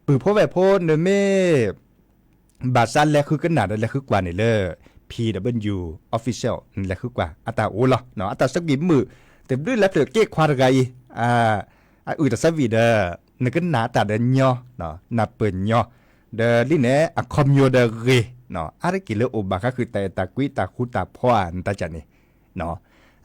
ပုၢ်ဖိဝဲၢ်ဖိ နမ့ၢ် ဘၣ်သးလဲၤဃုကနၣ်ဒီးလဲၤဃုကွၢ်န့ၣ်လၢ PW Official နလဲၤဃုကွၢ် အတၢ်အိၣ်လီၤ, အတၢ်ဆၢဝံၣ်မုာ် တဘျုးလၢဖျၢၣ်က့ခွါတဂၤအံၤ အအုၣ်တၢ်ဆၢဝံၣ်ဒီး နကနၣ်တၢ်ဒီးညီ, နၢ်ပၢၢ်ညီ, ဒီးလံန့ၣ် အခီပညီဒီးဂ့ၤ, အါတက့ၢ်လၢအိၣ်ဘၣ်ဃးဃုာ်တၢ်အဲၣ်တၢ်ကွံတၢ်ဃူတၢ်ဖိးဧါ နတၢ်ကၢ်န့ၣ်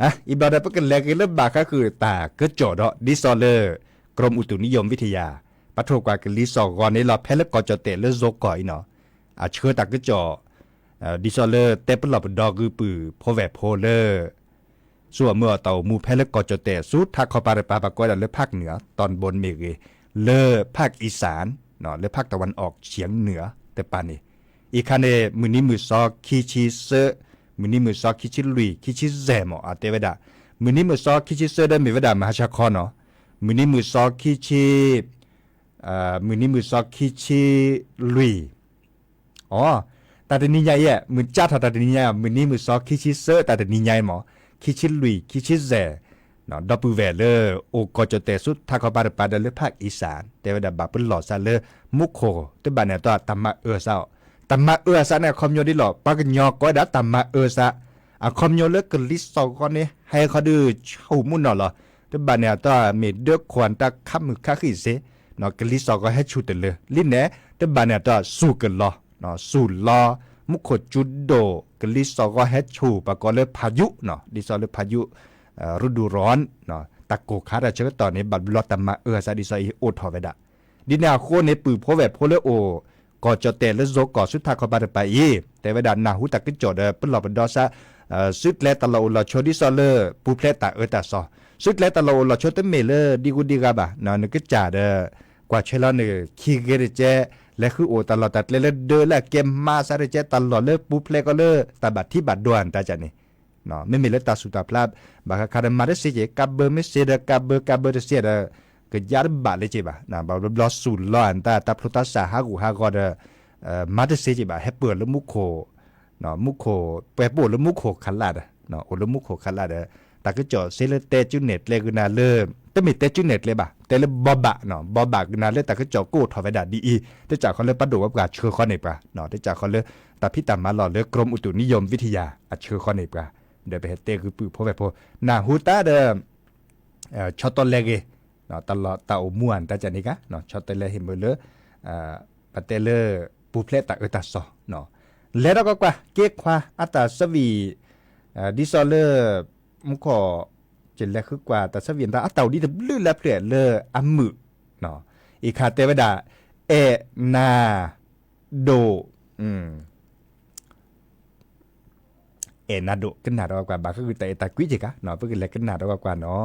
အံၤဘျီဒီး ပကလဲၤက့ၤလၢဘၣ်ဃးဃုာ်တၢ်ကစီၣ်ဒီး ဒ်သိးလၢ กรมอุตุนิยมวิทยา ပှၤထိၣ်ကွၢ်ကလံၤစိးဂီၤန့ၣ်လီၤ ဖဲလၢကီၢ်ကၠီၣ်တဲၣ်လၢယိၤကီၢ်အံၤနီၤ, အဆှၢတၢ်ကစီၣ် ဒ်သိးလၢတဲပလီၢ်ပဒီဂုၤပုၢ်ဖိဝဲၢ်ဖိလၢ ဆူအမုၢ်အတၢ်အိၣ်မူဖဲလၢကီၢ်ကၠီၣ်တဲၣ် ဆူထးခီပၤတပၤ ပှၤကိးဝဲဒၣ်လၢ ภาคเหนือตอนบน မ့ၢ်ဂ့ၤ, လၢ ภาคอีสาน လၢ ภาคตะวันออกเฉียงเหนือ တပၤန့ၣ်, အံၤခါန့ၣ် မုၢ်နံၤမုၢ်သီခံဆံသၢ, မုၢ်နံၤမုၢ်သီခံဆံလွံၢ် ခံဆံယဲၢ်မး အတဲဝဲဒၣ်, မုၢ်နံၤမုၢ်သီခံဆံသၢဒီးမ့ၢ်ဝဲဒၣ် မဟါဆါခီနီၤ, မုၢ်နံၤမုၢ်သီခံဆံ မုၢ်နံၤမုၢ်သီခံဆံလွံၢ်, အိ, တၢ်တနံၤညါအံၤ, မုၢ်ကၢ်ထီၣ်တၢ်တနံၤညါအံၤ, မုၢ်နံၤမုၢ်သီခံဆံသၢ တၢ်တနံၤညါအံၤမး, ခံဆံလွံၢ် ခံဆံယဲၢ်, ဒီပုၢ်ဝဲၢ်လၢ အိၣ်ကီၢ်ကၠီၣ်တဲၣ်ဆူထးခီပၤတပၤဒီးလၢ ภาคอีสาน တဲဝဲဒၣ်ဘၣ်ပလီၢ်သးလၢ မူခိၣ် တဘၣ်န့ၣ်အတီၢ် တၢ်မၤအၢအသး, တၢ်မၤအၢအသးန့ၣ် အခီပညီဒ်လီၤ, ပှၤကညီကိးဝဲဒၣ်တၢ်မၤအၢအသး, အခီပညီလၢကလံၤစိးဂီၤန့ၣ် ဟဲခီဒုးဆူၣ်မူနီၢ်လီၤ, တဘၣ်န့ၣ်အတီၢ် မ့ၢ်ဒၢခွၣ်တၢ်ခးမုၢ်ခးဃံးစ့ၢ်, ကလံၤစိးဂီၤဟဲဆူၣ်တလၢ, လံန့ၣ် တဘၣ်န့ၣ်အတီၢ် ဆူၣ်ကလီၤ, ဆူၣ်လီၤ, မူခိၣ်စူၤဒိၣ်, ကလံၤစိးဂီၤဟဲဆူၣ် ပှၤကိးလၢ พายุ နီၤ, ဒ်သိးလၢ พายุ ฤดูร้อน တၢ်ကိၢ်ခါတၢ်ဆၢကတီၢ်န့ၣ် ဘၣ်ဘျီတၢ်မၤအၢအသးဒ်သိးအံၤအိၣ်ထီၣ်ဝဲဒၣ် ဒ်န့ၣ်အဃိန့ၣ် ပုၢ်ဖိဝဲၢ်ဖိလၢအိၣ် ကီၢ်ကၠီၣ်တဲၣ်လၢ ဇိုၣ်ကီၢ်ဆူထးခီပၤတပၤအံၤ တဲဝဲဒၣ် နၢ်ဟူတၢ်ကစီၣ်ဒီး ပလီၢ်ပဒီစါ စုကျဲတၢ်လီၢ်အိၣ်လီၢ်ဆိ ဒ်သိးလၢ ပူၤဖျဲးတၢ်အၢတၢ်သီ, စုကျဲတၢ်လီၢ်အိၣ်လီၢ်ဆိ တမ့ၢ်လၢဒ်ဂူဒ်ဂၤဘၣ်, နကစၢ်ဒီး ကွၢ်ထွဲလီၤန့ၣ် ခံဂ့ၤတကဲ, လဲၤဃုအိၣ်တၢ်လီၢ်တၢ်ကျဲလၢဒၢလၢအကဲမါစါတကဲ, တၢ်လီၢ်လၢပူၤဖျဲးကီးလၢ တၢ်ဘၣ်ထံးဘၣ်ဒိအတၢ်ကန့ၣ် မ့မ့ၢ်လၢတၢ်ဆူၣ်တၢ်ဖျါ ဘၣ်ဃးခါဒီးမၤတစ့က့ၤ, ကးဘၢမ့ၢ်စ့ဒီး ကးဘၢ ကးဘၢတစ့ဒီး ကယါတဘၣ်လၢက့ၤဘၣ်, ဘၣ်ဘျီဘျီဆူၣ်လီၤအတၢ် တၢ်ဖျိတၢ်စးဟးဂူာ်ဟးဂီၤဒီး မၤတစ့က့ၤဘၣ်, ဟဲပၢၢ်လၢမူခိၣ် မူခိၣ် ပှဲၤပိၢ်လၢမူခိၣ်ခးလၢ်ဒီး အိၣ်လၢမူခိၣ်ခးလၢ်ဒီး တၢ်ကစီၣ်စ့လၢတဲကၠူနဲၣ်ကျဲကနၤလၢ တမ့ၢ်တဲကၠူနဲၣ်ကျဲဘၣ်, တဲလၢဘီဘၣ်, ဘီဘၣ်ကနၤလၢတၢ်ကစီၣ်ကအိၣ်ထီၣ်ဝဲဒၣ်ဒ်အံၤ, တကးဃီလၢပဒိၣ်ဝဲပှၤဆှၢဃီန့ၢ်ပှၤ, တကးဃီလၢ တၢ်ဖံးတၢ်မၤလီၢ်လၢ ကရူၢ်မူတူၣ်နံယိၣ်ဝံထံယၤ အဆှၢဃီန့ၢ်ပှၤ, ဒီးပဟဲတဲဂုာ်ပုၢ်ဖိဝဲၢ်ဖိ နၢ်ဟူတၢ်ဒီး ဆီတလဲဂ့ၤ, တၢ်လီၢ်တၢ်အိၣ်မူအတၢ်ကန့ၣ်က ဆီတလဲဟ့ၣ်မုာ်လၢ ပတဲလၢ ပူၤဖျဲးတၢ်အၢတၢ်သီ, လဲၤဒီးကွၢ်ကွၢ် က့ခွါအတၢ်ဆၢဝံၣ် ဒ်သိးလၢ မူခိၣ် ကလဲၤဃုကွၢ်တၢ်ဆၢဝံၣ် အတၢ်အိၣ်ဒံးတဘျုးလၢဖျၢၣ်လၢအမုာ်, အံၤခါတဲဝဲဒၣ် အဲၣ်နၤဒိၣ် အဲၣ်နၤဒိၣ် ကနၣ်ဒီးကွၢ်ကွၢ် ဘၣ်ဃုာ်တၢ်အဲၣ်တၢ်ကွံက့ၤကါ, ပကလဲၤကနၣ်ဒီးကွၢ်ကွၢ်နီၤ.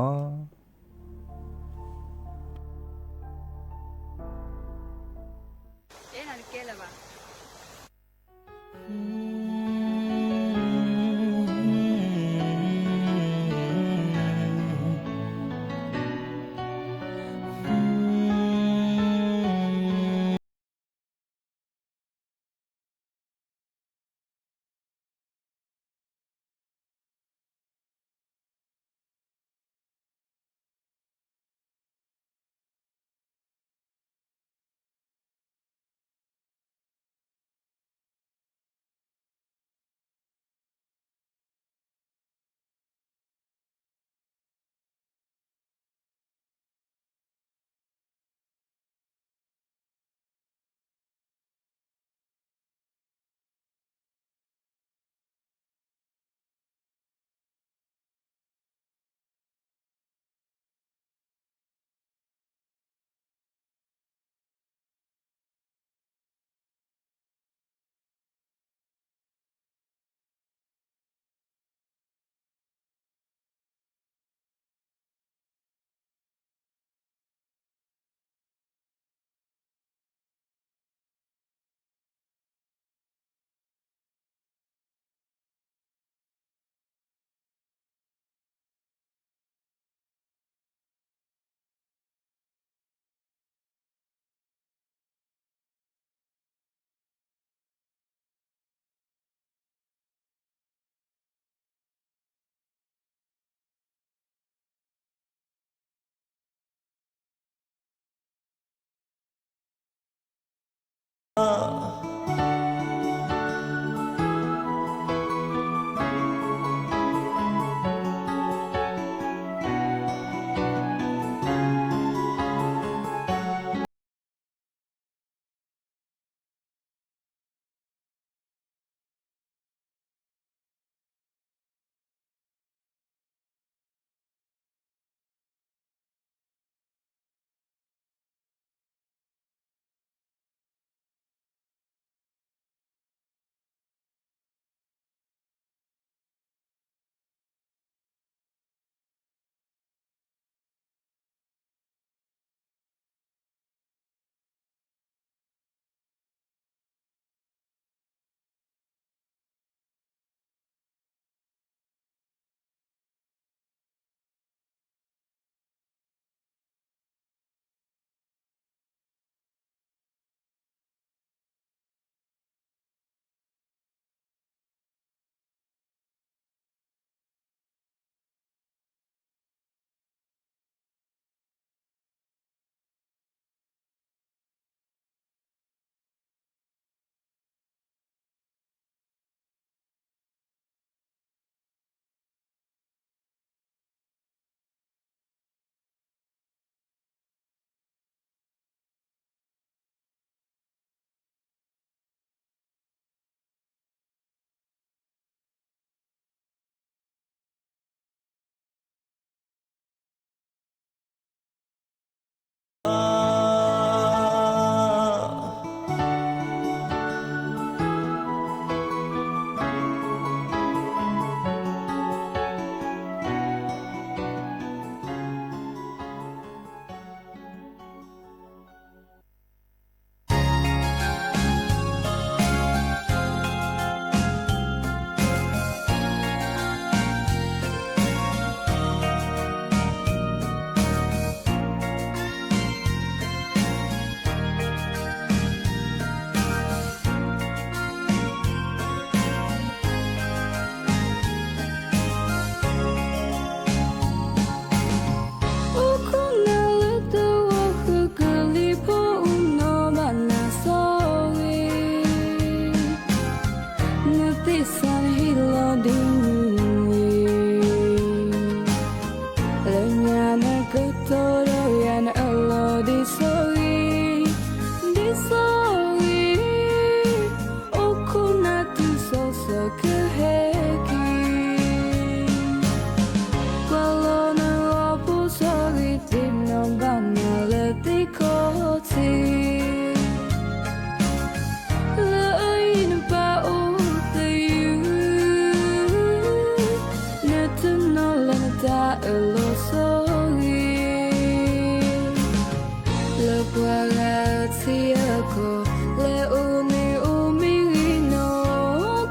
လဲၤအိၣ်န့ၣ်အိၣ်မ့ၢ်ဂ့ၤနီၤ,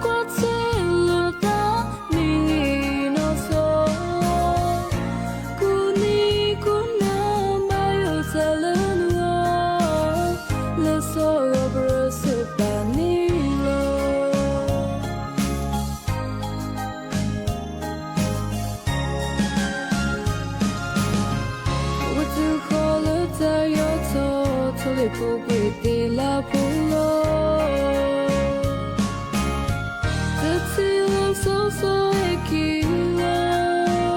ကွၢ်ထွဲလၢတၢ်မ့ၢ်ဂ့ၤနီၤစီၤ, ကိးနံၤကိးနၤဘၣ်ယိၣ်တၢ်လၢနဂီၢ်, လၢစီၤပရၢစ့ၣ်ပာ်န့ၣ်လီၤ. ဝတံၤဃီလၢတၢ်ယီၤထီၣ်, ထိၣ်လ့ၣ်ဖိကွ့ၢ်တ့လၢဖိလီၤ, တထံၣ်လၢစီၤစီၤဟဲက့ၤလီၤ,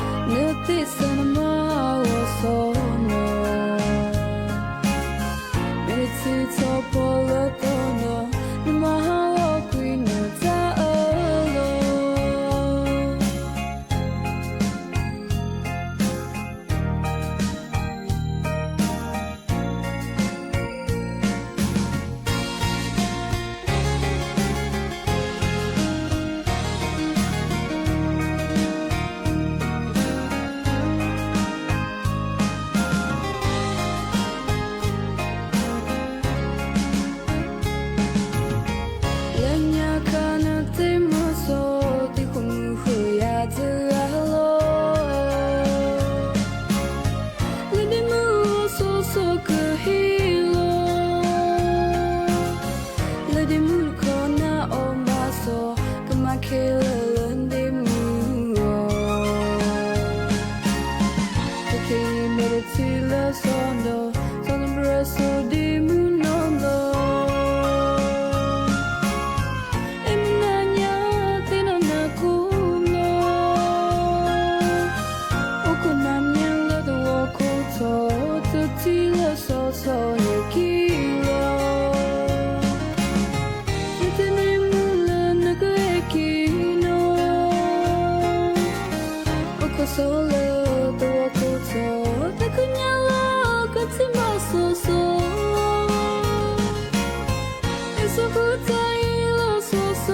နသ့ၣ်စၢၤနမါအဂီၢ်စီၤနီၤ, မ့ၢ်ထံထီၣ်ဖီလၢတီၤနီၤ, နမၤဟးဂီၤကွံာ်နတၢ်အၢလီၤ. လၢညါခါနသ့ၣ်မုၢ်စီၤ, သ့ၣ်ဃိၣ်မုၢ်ဃုာ်ယၤတဂၤလီၤ, လၢဒ့မုၢ်အီၤစီၤစီၤကဟ့ၣ်လီၤ, လၢဒ့မုၢ်တခီနၤအီၣ်ဘၣ်စီၤ, ကမၤခဲလၢာ်လၢဒ့မုၢ်အီၤ, တက့ၢ်မ့ၢ်တထံၣ်လၢစီၤဒီး, စီၤနဘြၢစီၤဒ့မုၢ်နီၢ်နီၢ် အဲၣ်မနၤညါသ့ၣ်နီၣ်နၤကိးဘျီ, အိၣ်ခိးနၤမ့ၢ်လၢသဝီခိၣ်ထီၣ်, တထံၣ်လၢစီၤစီၤဟဲက့ၤလီၤ, ယတမ့ၢ်မုၢ်လၢနကဟဲက့ၤနီၤ, အိၣ်ခိးစီၤလၢသဝီခိၣ်ထီၣ်, တကညးလၢကထံၣ်ဘၣ်စီၤစီၤ အ့ၣ်စကူတၢ်အံၤလၢစီၤစီၤ,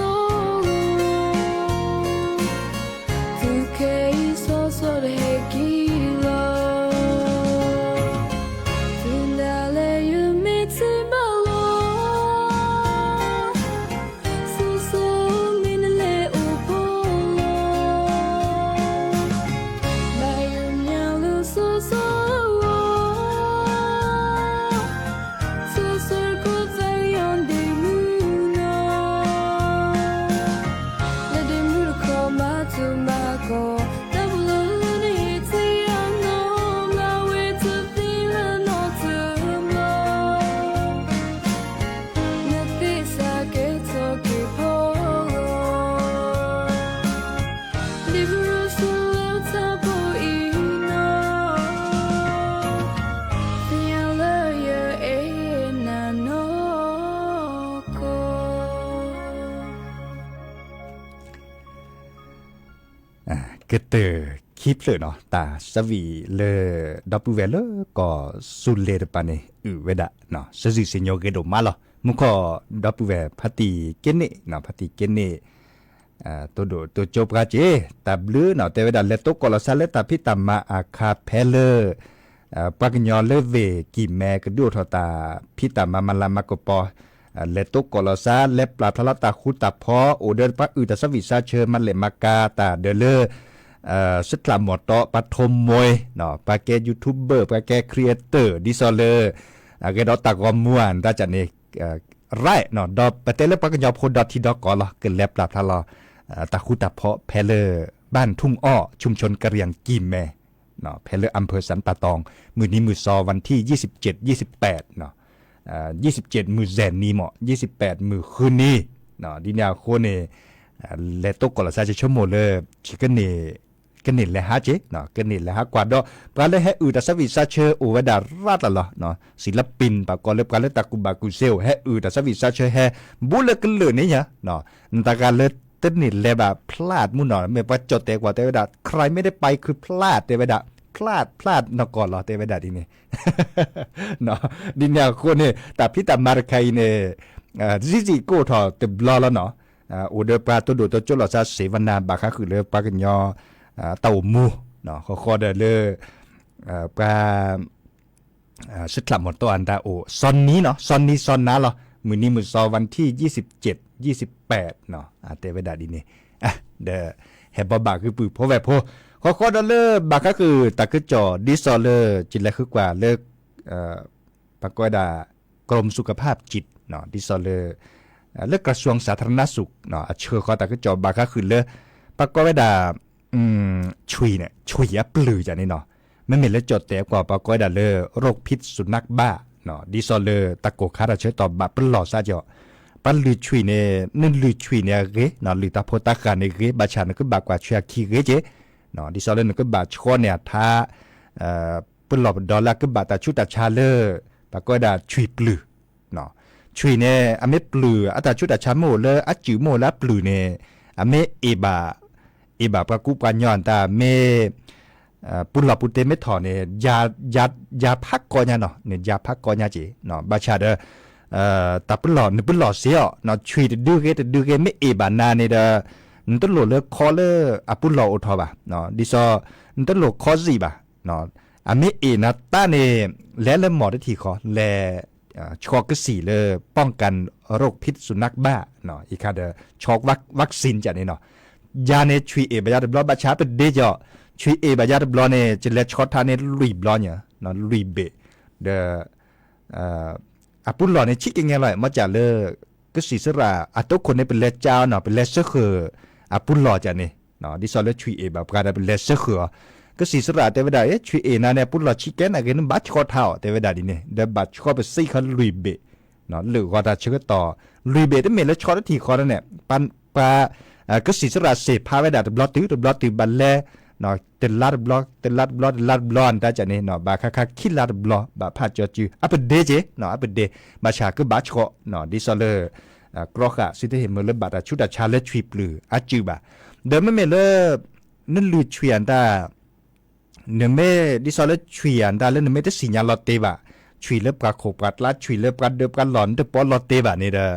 တုၤခဲအံၤစီၤစီၤတဟဲက့ၤလီၤ, တုၤဒၣ်လဲာ်ယမ့ၢ်ထံၣ်ဘၣ်လီၤ, စီၤစီၤမ့ၢ်နလဲၤအိၣ်ဖီလီၤ, ဘၣ်ယိၣ်ညါလၢစီၤစီၤအဂီၢ် စီၤစီၤတခီသးကယီၤဒ့မုၢ်နီၤ, လၢဒ့မုၢ်တခီဘၣ်ထူးဘၣ်ကီၤ, တၢ်ပလီၢ်လၢနဟ့ၣ်ထံၣ်အနီၢ်, ဘၣ်ဝဲတသ့လၢနီတဘျီ, နသ့ၣ်စးကဲထီၣ်က့ၤဖီလီၤ, ဒ်ပရူၤစူၤလၢတၢ်ဖိအံၤနီၤ, သ့ၣ်ညါလၢယအဲၣ်နၤနီၢ်ကီၢ် ကတၢၢ်ခံဖျၢၣ်နီၤ, တၢ်ဆၢဝံၤလၢ ဒီပုၢ်ဝဲၢ်လၢကီၢ်စူၤလ့ၤတပၤန့ၣ် အုၣ်ဝဲဒၣ်နီၤ, စၢစံၣ်စံၣ်ညီၣ်ဂ့ၤဒိၣ်မးလီၤ. မူခိၣ်ဒီပုၢ်ဝဲၢ်ဖါတံၢ်က့န့ၣ်နီၤ, ဖါတံၢ်က့န့ၣ် တိၢ်ဒိၣ်တိၢ်ကၠိပှၤက့ၤ တၢ်ဘျုးနီၤ, တဲဝဲဒၣ် လဲၤတိကိးလီၤစါလၢတၢ်ဖံးတၢ်မၤအခါဖဲလၢ ပှၤကညီလၢဝ့ၢ်ကံၢ်မဲ ကဒုးအိၣ်ထီၣ်တၢ်ဖံးတၢ်မၤ မၤလၤမၤကပီၤ, လဲၤတိကိးလီၤစါ လဲၤပျၢ်ဖျါလီၤတၢ်ဃူတၢ်ဖိး အိၣ်ဒီးပှၤအုၣ်တၢ်ဆၢဝံၣ်ဆၢဆၢ မၤလဲၢ်မၤကၤတၢ်ဒီးလၢ စၢးထၣ်မီၢ်တီ ပှၤထိးမိၢ်နီၤ, ပှၤကဲ YouTuber ပှၤကဲ creator ဒ်သိးလၢ အဂဲၤဒီးတၢ်ဂီၤမူဧါ နတၢ်ကၢ်န့ၣ် right နီၤ, ဒီးပတဲလၢပှၤကညီဖိဒီထံဒီကီၢ်လီၤ ကလဲၤပျၢ်ဖျါလီၤ တၢ်ဃူတၢ်ဖိးဖဲလၢ ဘၣ်ထုံအီၣ်ချုံၣ်ခၠိၣ်ကရံၣ်ကံၢ်မဲ ဖဲလၢ อำเภอสันป่าตอง မုၢ်နံၤမုၢ်စီၤ วันที่ยี่สิบเจ็ด ยี่สิบแปดနီၤ, ยี่สิบเจ็ด မုၢ်ဇဲၣ်နံၤမး ยี่สิบแปด မုၢ်ဃုနံၤ, ဒ်န့ၣ်အဃိန့ၣ် လဲၤတိကိးလီၤစါ ယဆိကမိၣ်လၢ ကန့ၢ်လဲၤဟးက့ၤ, ကန့ၢ်လဲၤဟးကွၢ်ဒီး ပှၤလၢဟဲအုၣ်တၢ်ဆၢဝံၣ်ဆၢဆၢအိၣ်ဝဲဒၣ်ရၣ်တၢ်လီၤ, ศิลปิน ပှၤကိးလၢပှၤလၢတၢ်ကူၣ်ဘၣ်ကူၣ်သ့အိၣ် ဟဲအုၣ်တၢ်ဆၢဝံၣ်ဆၢဆၢဟဲ ဘူးလၢကလုာ်န့ၣ်ညါ, နတဂၤလၢတန့ၢ်လဲၤဘၣ် พลาด မူနီၤ, မ့ၢ်ပှၤကၠီၣ်တဲာ်ကွၢ်တဲဝဲဒၣ် ใครไม่ได้ไปคือพลาด တဲဝဲဒၣ် พลาด พลาด နီၢ်ကီၢ်လီၤ တဲဝဲဒၣ်ဒ်န့ၣ် ဒ်န့ၣ်အဃိန့ၣ် တၢ်ဖံးတၢ်မၤတခါအံၤန့ၣ် စံးစံးကအိၣ်ထီၣ်တဘျီလီၤနီၤ, အိၣ်ဒီးပှၤတိၢ်ဒိၣ်တိၢ်ကၠိလီၤစါ เสวนา ဘၣ်ဃးဃုာ်လၢပှၤကညီ တၢ်အိၣ်မူ ဃီဃီဒီးလၢ ပှၤ စံၣ်ချၣ်မီၤတီၢ်အတၢ်အိၣ် စီၤနံၤနီၤ စီၤနံၤစီၤနၤလီၤ မုၢ်နံၤမုၢ်စီၤ วันที่ยี่สิบเจ็ด ยี่สิบแปดနီၤ တဲဝဲဒၣ်ဒ်န့ၣ် ဒီးဟဲဘီဘၣ်ဂံၢ်ပုၢ်ဖိဝဲၢ်ဖိ ဃီဃီဒီးလၢဘၣ်ဃးဃုာ်တၢ်ကစီၣ် ဒ်သိးလၢ ကလဲၤဃုကွၢ်လၢ ပှၤကိးဝဲဒၣ် กรมสุขภาพจิตနီၤ ဒ်သိးလၢ လၢ กระทรวงสาธารณสุขနီၤ အဆှၢဃီၤတၢ်ကစီၣ်ဘၣ်ဃးဃုာ်လၢ ပှၤကိးဝဲဒၣ် ဆွံၣ်န့ၣ် ဆွံၣ်အပျုၢ်ယၤန့ၣ်နီၤ မ့မ့ၢ်လၢကၠီၣ်တဲာ်ကွၢ် ပှၤကိးဝဲဒၣ်လၢ โรคพิษสุนัขบ้าနီၤ ဒ်သိးလၢတၢ်ကိၢ်ခါတၢ်ဆၢကတီၢ်ဘၣ်ပလီၢ်စးကီး ပှၤလုၢ်ဆွံၣ်န့ၣ် နလုၢ်ဆွံၣ်န့ၣ်အဂ့ၤနီၤ လုၢ်တၢ်ဖိတၢ်ဃၢ်န့ၣ်ဂ့ၤ ဘၣ်ဆၣ်နကဘၣ်ကွၢ်ဆွံၣ်အခံဂ့ၤက့ၤ ဒ်သိးလၢနကဘၣ်ဆှီန့ၢ်အထါ ပလီၢ်ပဒီလၢအကဘၣ်တၢ်ဆူးတၢ်ဆါလၢ ပှၤကိးဝဲဒၣ်ဆွံၣ်ပျုၢ် ဆွံၣ်န့ၣ် အမ့ၢ်ပျုၢ်အတၢ်ဆူးတၢ်ဆါမ့ၢ်အိၣ်လၢအစုၣ်မ့ၢ်အိၣ်လၢအပျုၢ်န့ၣ် အမ့ၢ်အ့ၣ်ဘၣ် အ့ၣ်ဘၣ်ပှၤကူပှၤညီအတၢ်မ့ၢ် ပူၤလီၢ်ပူၤတ့မ့ၢ်ထီၣ်န့ၣ် ယၤဖးကီညါနီၤ န့ၣ်ယၤဖးကီညါက့ၤ ဘၣ်ဆၣ်ဒီး တၢ်ပလီၢ်နပလီၢ်စ့အီၤ ဆွံၣ်တဒုဂ့ၤတဒုဂ့ၤ မ့ၢ်အ့ၣ်ဘၣ်နၤန့ၣ်ဒီး နတလိၣ်လၢခီလၢအပူၤလီၢ်အိၣ်ထီၣ်ဘၣ် ဒ်သိး နတလိၣ်ခီစံၣ်ဘၣ် အမ့ၢ်အ့ၣ်နၤတၢ်န့ၣ် လဲၤလၢမီၢ်တထံၣ်ဃီ လဲၤ ဆှီကစံၣ်လၢ ป้องกันโรคพิษสุนัขบ้า အံၤခါဒီး ဆှီ vaccine ကန့ၣ်နီၤ ယၤန့ၣ် ဆွံၣ်အ့ၣ်ဘၣ်ယၤတဘျီ ဘၣ်ဆၣ်ပဒ့ကီး ဆွံၣ်အ့ၣ်ဘၣ်ယၤတဘျီန့ၣ် ကလဲၤဆှီထါန့ၣ်လွံၢ်ဘျီညါ လွံၢ်ဘ့ၣ် ဒီး အပူၤလီၢ်န့ၣ် ဆံးကညါလီၤ မ့ၢ်ကၢ်လၢ ကစံၣ်စရၣ် အတိခိၣ်န့ၣ် ပလဲၤကၢအီၤနီၤ ပလဲၤစၢဃၢၤ အပူၤလီၢ်ကန့ၣ် ဒ်သိးလၢဆွံၣ်အ့ၣ်ဘၣ်ပှၤဒီး ပလဲၤစၢဃၢၤအီၤ ကစံၣ်စရၣ်တဲဝဲဒၣ် ဆွံၣ်အ့ၣ်နၤန့ၣ် အပူၤလီၢ်ဆံးကဲနၤဂ့ၤ နဘၣ်ဆှီထါအီၤ တဲဝဲဒၣ်ဒ်န့ၣ် ဒီးဘၣ်ဆှီပစံးခီလွံၢ်ဘ့ၣ် လၢာ်ဂီၤတၢ်ဆၢကတီၢ် လွံၢ်ဘ့ၣ် တမ့ၢ်လၢဆှီတထံၣ်ဃီန့ၣ် ပှၤ ကစံၣ်စရၣ်စံးဖးဝဲဒၣ်တဘျီတုၤ တဘျီတုၤဘၣ်လဲၤ တလါတဘျီ တလါတဘျီ တလါတဘျီ အတၢ်ကန့ၣ် ဘၣ်ခါခါခံလါတဘျီ ဘၣ်ဖးကၠီစု အပဒ့က့ၤ အပဒ့ ဘၣ်ဆၣ်ကဘၣ်ဆှီ ဒ်သိးလၢ ကြီဃာ် စံးတဟ့ၣ်မုာ်လၢဘၣ်တၢ်ဆူးတၢ်ဆါလၢဆွံၣ်ပျုၢ်အစုၣ်ဘၣ် ဒီးမ့မ့ၢ်လၢ နလုၢ်ဆွံၣ်အတၢ် နမ့ၢ်ဒ်သိးလၢဆွံၣ်အတၢ်လၢနမ့ၢ်တသ့ၣ်ညါလီၤတ့ၢ်ဘၣ်, ဆွံၣ်လၢပှၤခိၣ်ပှၤကျါ ဆွံၣ်လၢပှၤဒၢပှၤလီၢ် နတပီလီၤတ့ၢ်ဘၣ်န့ၣ်ဒီး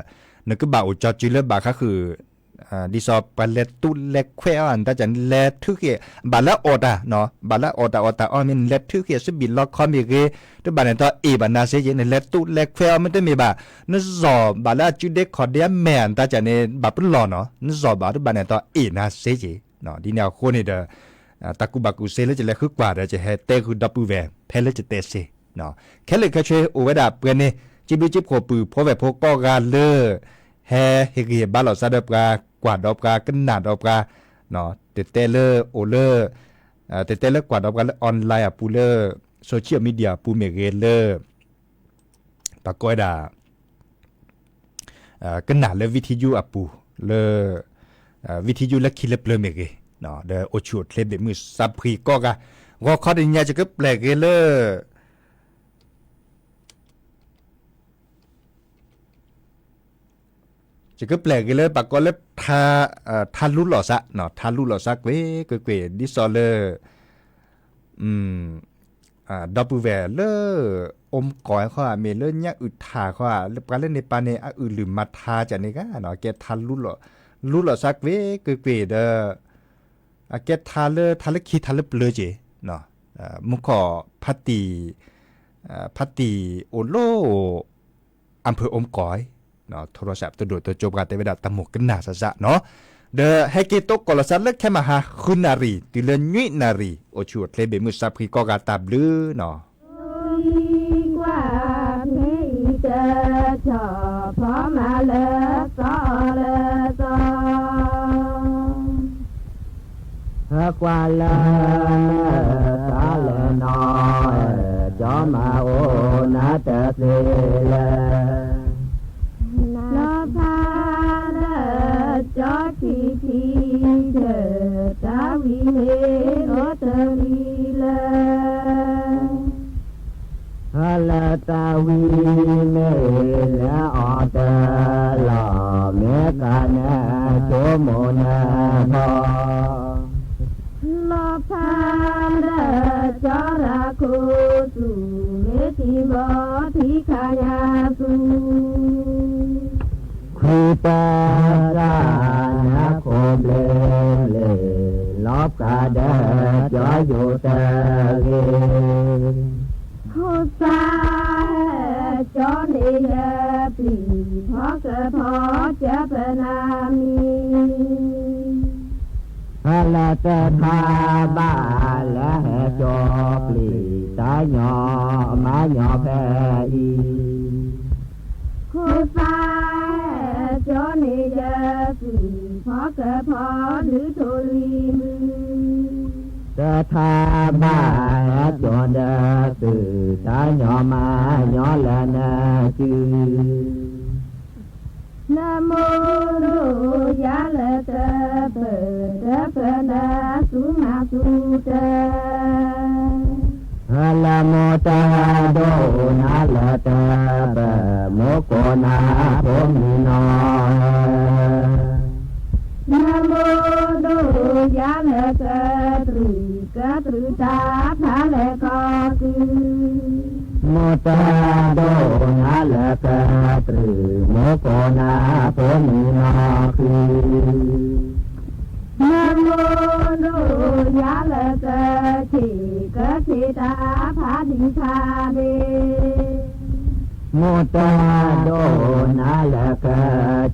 နကဘၣ်အိၣ်ကၠီစုလၢဘၣ်ဃးဃုာ် ဒ်သိးပှၤလဲၤတူးလဲၤခွဲးအီၤ နတၢ်ကန့ၣ် နလဲၤထုးဃ့ၣ် ဘၣ်လၢအီၣ်တၢ် ဘၣ်လၢအီၣ်တၢ်အီၣ်တၢ်အီမ့ၢ် နလဲၤထုးဃ့ၣ် စဘံၣ်လီခီမ့ၢ်ဂ့ၤ, တဘၣ်န့ၣ်တီအ့ၣ်ဘၣ်နၤစ့က့ၤ, နလဲၤတူးလဲၤခွဲးအီၤမ့တမ့ၢ်ဘၣ်, နစီၣ်ဘၣ်လၢအစုဒ့ခီၣ်ဒ့အမဲာ် နတၢ်ကန့ၣ် ဘၣ်ပလီၢ်နီၤ, နစီၣ်ဘၣ်တဘၣ်န့ၣ်တီအ့ၣ်နၤစ့က့ၤ ဒ်န့ၣ်အဃိန့ၣ်ဒီး တၢ်ကူၣ်ဘၣ်ကူၣ်သ့လၢယလဲၤဃုကွၢ်ဒီး ယဟဲတဲဃုာ်ဒီပုၢ်ဝဲၢ် ဖဲလၢယတဲစ့, ခဲလၢာ်ခဲဆ့အိၣ်ဝဲဒၣ်ပှဲၤန့ၣ် စံးဘျုးစံးဖှိၣ်ပုၢ်ဖိဝဲၢ်ဖိကိးဂၤလၢ ဟဲဟ့ၣ်ဂံၢ်ဟ့ၣ်ဘါလိာ်သးဒီးပှၤ ကွၢ်ဒီးပှၤ ကနၣ်ဒီးပှၤ, တတဲလၢအိၣ်လၢ တတဲလၢကွၢ်ဒီးပှၤလၢ online အပူၤလၢ social media အပူၤမ့ၢ်ဂ့ၤလၢ ပှၤကိးဝဲဒၣ် ကနၣ်လၢ วิทยุ အပူၤ လၢ วิทยุ လၢခံလၢပျၢၤမ့ၢ်ဂ့ၤ, ဒီးအိၣ်ဆူၣ်အိၣ်ချ့ဘ့ၣ်မုၢ်သးဖှံကိးဂၤ, ဂီၤခီတနံၤညါ ယကပျဲၢ်ဂ့ၤလၢ ယကပျဲၢ်ဂ့ၤလၢပှၤကိးလၢ ထါလူလီၤသး, ထါလူလီၤသးကွ့ၢ်ကွ့ၢ်ကွ့ၢ် ဒ်သိးလၢ ဒီပုၢ်ဝဲၢ်လၢ အိမ်ကီၢ်ဃီဧါ မ့ၢ်လၢညၣ်အုၣ်ထၣ်ဃီဧါ လၢပှၤလၢန့ၣ်ပၤန့ၣ် အအုၣ်လုၢ်မၤထါကန့ၣ်ဂ့ၤ, ကဲထါလူလီၤသးကွ့ၢ်ကွ့ၢ်ကွ့ၢ်ဒီး အကဲထါလၢ ထါလၢခံထါလၢပျၢၤက့ၢ်, မူခီၣ် ဖါတံၢ် ဖါတံၢ်အိၣ်လၢ အၣ်ဖၢၣ်အိမ်ကီၢ် ထိရစး တဒိၣ်တကၠိပှၤတဲဝဲဒၣ်တၢ်မိၣ်ကနၣ်စးစးနီၤ, ဒီးဟဲက့ၤတိကိၢ်လီၤသးလၢခဲမဟါ ဃုနၣ်ရံၣ် တုၤလၢနွံနၣ်ရံၣ် အိၣ်ဆူၣ်အိၣ်ချ့ဘ့ၣ်မုၢ်သးဖှံကိးဂၤတၢ်ဘျုးနီၤ ကွၢ်မ့ၢ်အံၤတထီၣ် ဖီမၤလၢသီလၢသီ ဟဲကွၢ်လၢနသးလၢနီၤ, ကၠီမၤအိၣ်နၤတသ့လၢၤ, လီၤဖးလၢကၠီထံထံတၢ်, တၢ်ဝံၤမ့ၢ်လိတလံလၢ ဟဲလၢတၢ်ဝံၤမ့ၢ်လၢအီၤတလီၢ်, မ့ၢ်ကနၢဆိကမိၣ်နၢၤဘီ, လီၤဖးလၢကၠီရၤခိၣ်သူၣ်, မ့ၢ်ထံဘီထံခါညါသူၣ်, ခွံပၢ်တၢ်နၢ်ခိၣ်ဘျ့ဘျ့, လီၤဖးဒီးကၠီယိာ်တဂ့ၤ, ခိၣ်သး ယပျံၤဖီကဖီကပနၢ်မံၤ, ဟဲလၢတခါဘၣ်လၢဟဲကၠီပျံၤတၢ်ညီမၤညီဖဲအံၤ, ခိၣ်သၣ်ဟဲကၠီန့ၢ်ယသုးဖီကဖီဒုးထိၣ်လွံၢ်မုၢ် တထါဘၣ်ဟဲကၠီဒီးသုး တၢ်ညီမၤညီလၢနစု, နမိၢ်ဒိၣ်ယၤလၢကပၢၤတပၢၤနၤ သူမၤသူတၢ်, လၢမိၢ်တၢ်ဒိၣ်နၤလၢတပၢၤ မိၢ်ကိးနၤဖိမုၣ်နီၤ နမိၢ်ဒိၣ်ယၤလၢကတြူာ် ကတြူာ်တၢ်ဖးလဲၢ်ကီၢ်ကုၢ်, မိၢ်တၢ်ဒိၣ်နၤလၢကတြူာ် မိၢ်ကိးနၤဖိမုၣ်နီၤခု, နမိၢ်ဒိၣ်ယၤလၢကဆံး ကဆံးတၢ်ဖးဒံးဖးဒ့ မိၢ်တၢ်ဒိၣ်နၤလၢကဆံး မိၢ်ကိးနၤဖိမုၣ်နီၤဂ့ၤ, နမိၢ်ဒိၣ်ယၤလၢကဆီၣ် ကဆီၣ်တၢ်ဖးဒိၣ်ဖးထီ, မိၢ်တၢ်ဒိၣ်နၤလၢက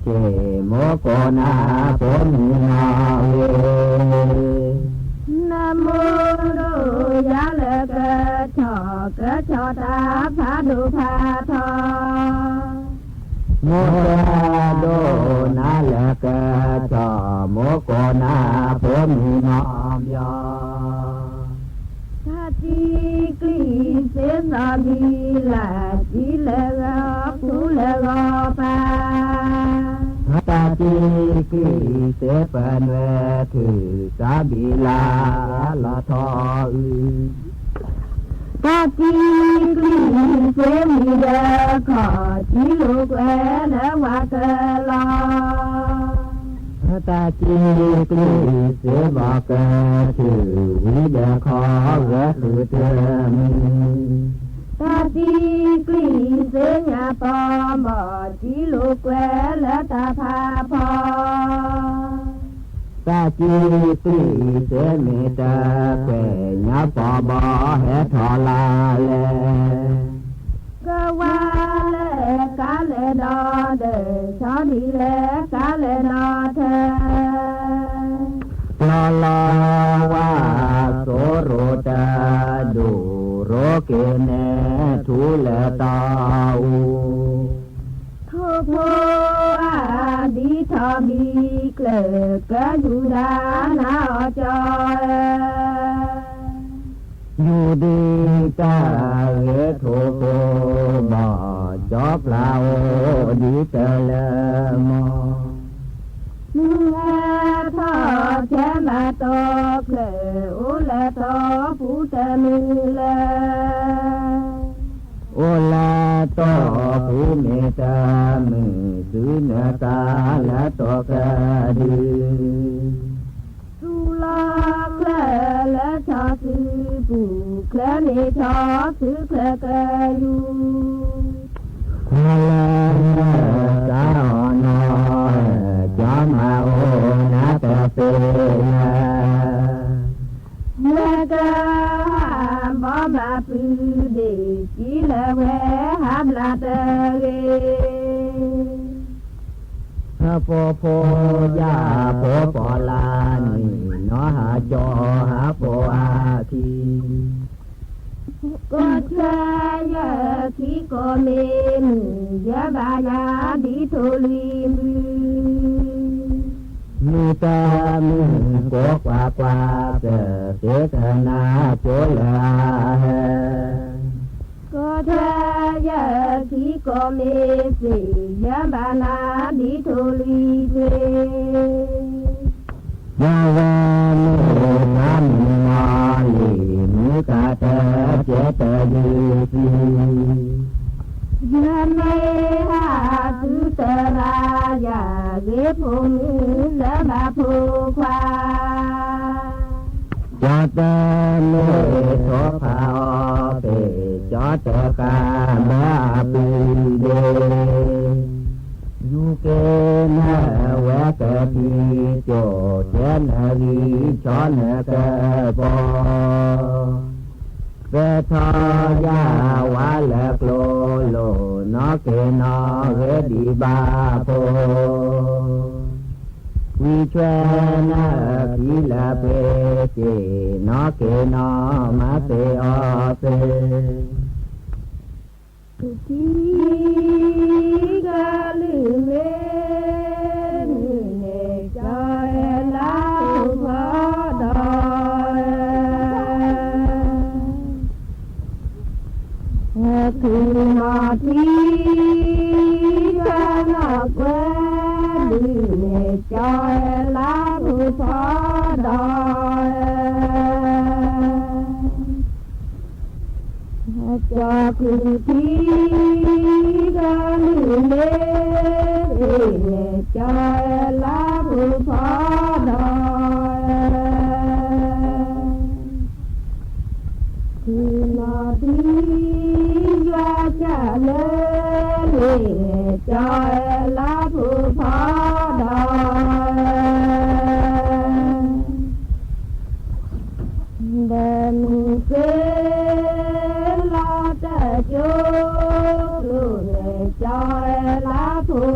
ဆီၣ် မိၢ်ကိးနၤဖိမုၣ်နီၤဘျီ တၢ်တံကျံၣ်စ့စီၤဘံလး စံလၢဂီၤ ပူလၢဂီၤပၤ, တၢ်တံကျံၣ်စ့ပနွဲၣ် ထုးစီၤဘံလး လီၤထီအု, တၢ်တံကျံၣ်စ့မံၤဒီး ခီၣ်စံလိာ်ကွဲလၢဝၤကလီၤ တၢ်တံကျံၣ်စ့ဘီကထုး ဝံၤဒီးခီဂဲၤဃုာ်တမုာ်, တၢ်တံကျံၣ်စ့ညါပီၤ ဘီၣ်စံလိာ်ကွဲလၢတၢ်ဖးဖီ, တၢ်တံကျံၣ်စ့မ့ၢ်တကွဲၢ် ညါပီၤဘီၣ်ဟဲထီၣ်လၢလဲၣ် ကဝါလဲၣ်ကါလဲၣ်ဒီးဒီး ဆီဒံးလဲၣ်ကါလဲၣ်ဒီးထၢ, လီၤလီၤဝါစိရိၤတၢ်ဒိၣ်ရိက့ၤနဲၣ် ထူလၢတီအူ, ထိၣ်ဖိအါဒံထီၣ်ဘံ ကျၢၢ်ကဲယူဒၤနၤအီၤကၠီ ယူဒံတၢ်ဂ့ၤထိၣ်ဖိဘီၣ် ကၠီပျၢ်အိၣ်ဒံတလၢမီၢ်, မုၢ်ဟဲထီၣ်ဆဲးမၤတီၤ ကျၢၢ်အိၣ်လၢတီပူၤတမုာ်လၢ အိၣ်လၢတီပူၤမ့ၢ်တမုာ် သုနသးလၢတီကဒု သူၣ်လီၤချၢလၢဆီသုပူၤ ချၢန့ၣ်ဆီသုချၢကယူၤ, ဟါလၢနသးအီၤနီၤ ကၠီမၤအိၣ်နၤတသ့လၢ လၢကဟးဘီမၤပုၢ်ဒ့ၣ် စံလၢဝဲဟးဘျါတဂ့ၤ, ဟးဖိဖိယၤဖိပီၤလၢနံၤ နီၢ်ဟးကၠီဟးဖိအခံ ကီၢ်ချၢယခံကိးမ့ၢ်မုၢ် ယဘၣ်ယၤဒ်ထိၣ်လွံၢ်မုၢ်, မုၢ်တမုၢ်ကိးကွၢ်ကွၢ် ကသ့ကနၣ်ကၠိလၢအဟဲ ကီၢ်ချၢယခံကိးမ့ၢ်သ့ၣ် ယဘၣ်နၤဒ်ထိၣ်လွံၢ်သ့ၣ်, ယဝဲမ့ၢ်တၢ်မုၢ်နီၢ်လံၤ မုၢ်ကတၢၢ်ကဲတဒုသံ ယမ့ၢ်ဟးသုတရၣ် ယဂ့ၤဖိမုၣ်လၢဘၣ်ဖိခွါ, ကၠီတမ့ၢ်ထိၣ်ဖးအီၤဖဲ ကၠီတဃၣ်ဘၣ်အပုၢ်ဒ့ၣ် ယူၤက့ၤနဝဲကသံၣ်ကၠိၣ် ကဲနဂံၢ်ဆီနကပီၤ, ပဲထီယၤဝါလၢကျိလိာ် နီၢ် နီၢ်က့ၤနီၢ်ဂဲၤဒံးဘၣ်ဖိ, ဝံဆွဲနၢ်အခံလၢပှဲၤစ့ၢ်, နီၢ်က့ၤနီၢ်မၤသ့ၣ်အီၤသ့, ထံကလုၢ်မ့ၢ်န့ၣ်ကၠီလါဖိဖီဒီး ထံနီၢ်ထံ ကၠီနီၢ်ကွဲဒုးန့ၣ် ကၠီလါဖိဖီဒီး ကၠီကုၢ်ထံ ကလုၢ်မ့ၢ်န့ၣ် ကၠီလါဖိဖီဒီး ထံနီၢ်ထံ ယွၤကၢ်လၢ လ့ၣ်န့ၣ် ကၠီလါဖိဖီဒီး ဒီးမုၢ်သ့ၣ်လီၤတၢ်ကၠိ ကျိန့ၣ် ကၠီလါဖိဖီ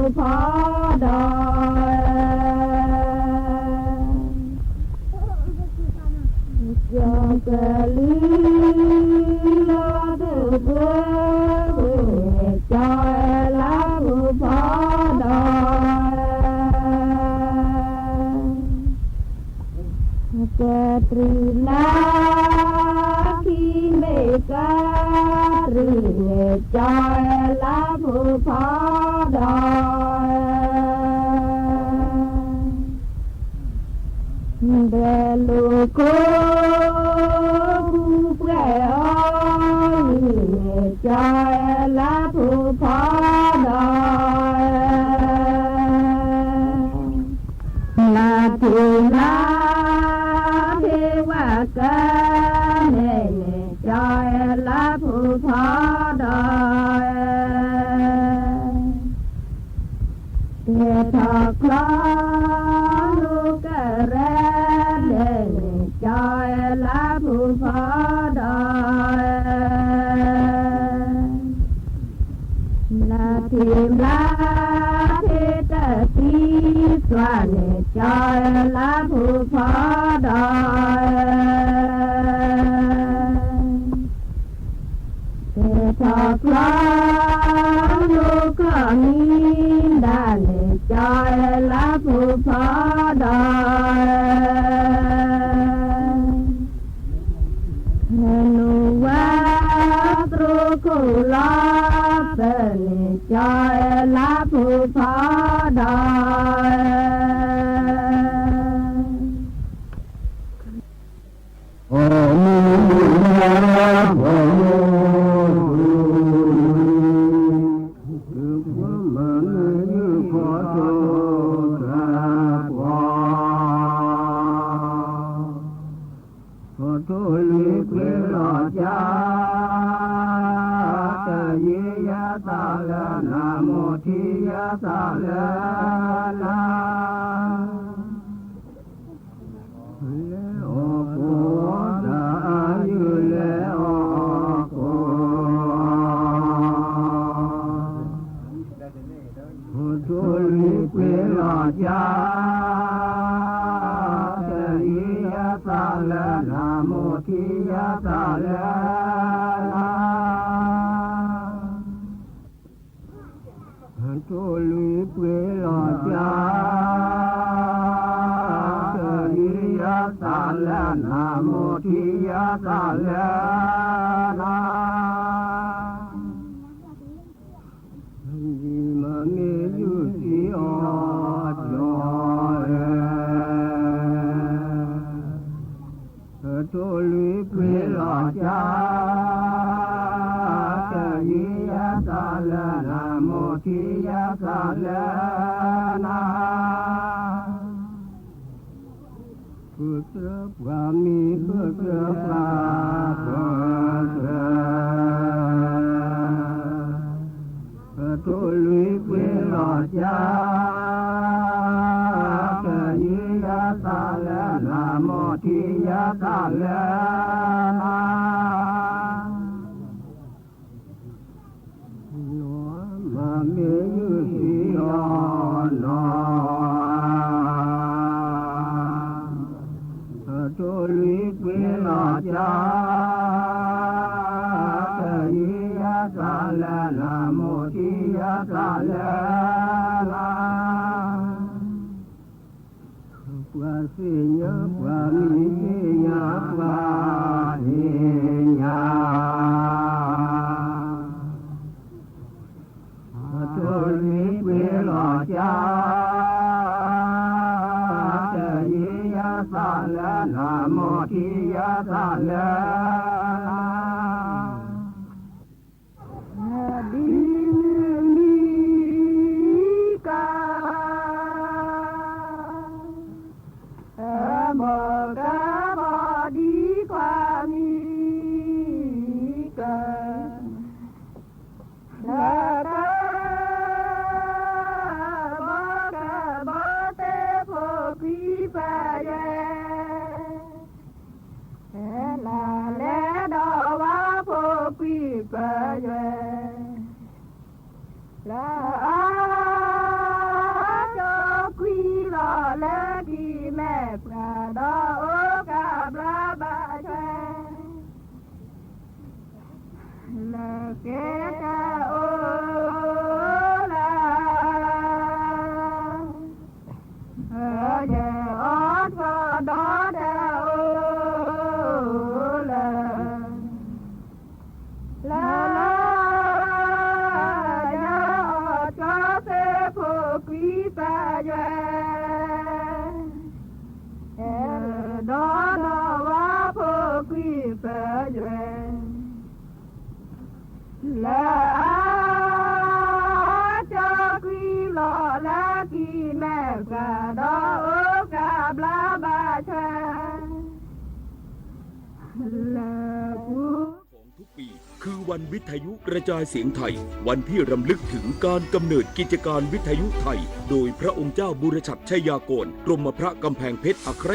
ဒီး ကၠီကလုၢ်လီၤတၢ်ကၠိ ကျိန့ၣ် ကၠီလါဖိဖီဒီး ကတြူၢ်လါ ခံမ့ၢ်ကတြူၢ်န့ၣ် ကၠီလါဖိဖီဒီး ဒီးလိာ်ခိၣ် ပူၤပှဲၤအီၤ န့ၣ် ကၠီလါဖိဖီဒီး လါထူၣ်လါ ဖ့ဝါကၢ န့ၣ်န့ၣ် ကၠီလါဖိဖီဒီး တဲထီၣ်ချီ လူၤကရဲ န့ၣ်န့ၣ် ကၠီလါဖိဖီဒီး ဘျါထံဘျါထံတသံသွါန့ၣ် ကၠီလါဖိဖီဒီး ကဲထီၣ်ချီ လူၤကီၢ်မံဒၣ်န့ၣ် ကၠီလါဖိဖီဒီး ဟဲနုာ်ဝဲ သရိခိၣ်လီၤသၢန့ၣ် ကၠီလါဖိဖီဒီး အိၣ်မူလၢဖိမူ သုးဖိမၤနၢၤယုၢ်ခီၣ်ထူၣ်တၢ်ကွၢ် ဖိထိၣ်လွံၢ်ပှ့ၤလီၤကၠါ တၢ်ယံၤယၤသးလၢနၤ မိၢ်ထံယၤသးလၢနၤ လဲၤအီၣ်ကိၣ် တၢ်အါယုၢ်လဲၤအီၣ်ကိၣ် ဖိထိၣ်လွံၢ်ပှ့ၤလီၤကၠါ တၢ်ယံၤယၤသးလၢနၤ မိၢ်ထံယၤသးလၢနၤ ထိၣ်လွံၢ်ပှ့ၤလီၤကၠါ တၢ်ယံၤယၤသးလၢနၤ မိၢ်ထံယၤသးလၢနၤ ယမၤမ့ၢ်ယုၢ်စံးအီၤ ကၠီဧၢ ထိၣ်လွံၢ်ပှ့ၤလီၤကၠါ တၢ်ယံၤယၤသးလၢနၤ မိၢ်ထံယၤသးလၢနၤ ဃုာ်သၢပှၤမံၤ ဃုာ်သၢပှၤပၢၢ်ဆၢ ထိၣ်လွံၢ်ပှ့ၤလီၤကၠါ တၢ်ယံၤယၤသးလၢနၤ မိၢ်ထံယၤသးလၢနၤ ယွၤမၤ ယုၢ်သံအီၤနီၤ, အထိၣ်လွံၢ်ပှ့ၤလီၤကၠီ, တယုၢ်ယသးလၢနမိၢ်ထံယသးလၢနၤ, ပှၤသ့ၣ်ညါပှၤမံၤသ့ၣ်ညါပှၤသ့ၣ်ညါ အထိၣ်လွံၢ်ပှ့ၤလီၤကၠီ, တယုၢ်ယသးလၢနၤ မိၢ်ထံယသးလၢနၤ, ဒ်မုၢ်နံၤက အမိၢ်ကဘီဒံကွၢ်မံၤက လၢက ဘီကဘီသ့ၣ်ဖိခွံပယွဲၢ်, လၢလဲၤဒီးဝါဖိခွံပယွဲၢ် လၢအကကွံာ်လီၤလၢ ကံၤမဲာ်ပှၤဒီးအိၣ်ကဘျါဘၣ်ထွဲ, လၢကဲတၢ်အိၣ်လၢ ယအီၣ်ထီၣ်ဒီးတၢ်အိၣ်လၢ လၢ ယအီၣ်ကၠီသ့ၣ်ဖိခွံပယွဲၢ်, ဒီးဒီးဝါဖိခွံပယွဲၢ်, လၢအ ကကွံာ်လီၤလၢ ကံၤမဲာ်ပှၤဒီးအိၣ်ကဘျါဘၣ်ထွဲ လၢပူၤ ของทุกปี คือวันวิทยุกระจายเสียงไทย วันที่รำลึกถึงการกำเนิดกิจการวิทยุไทย โดยพระองค์เจ้าบุรชัดชัยยากร กรมพระกำแพงเพชรอัคร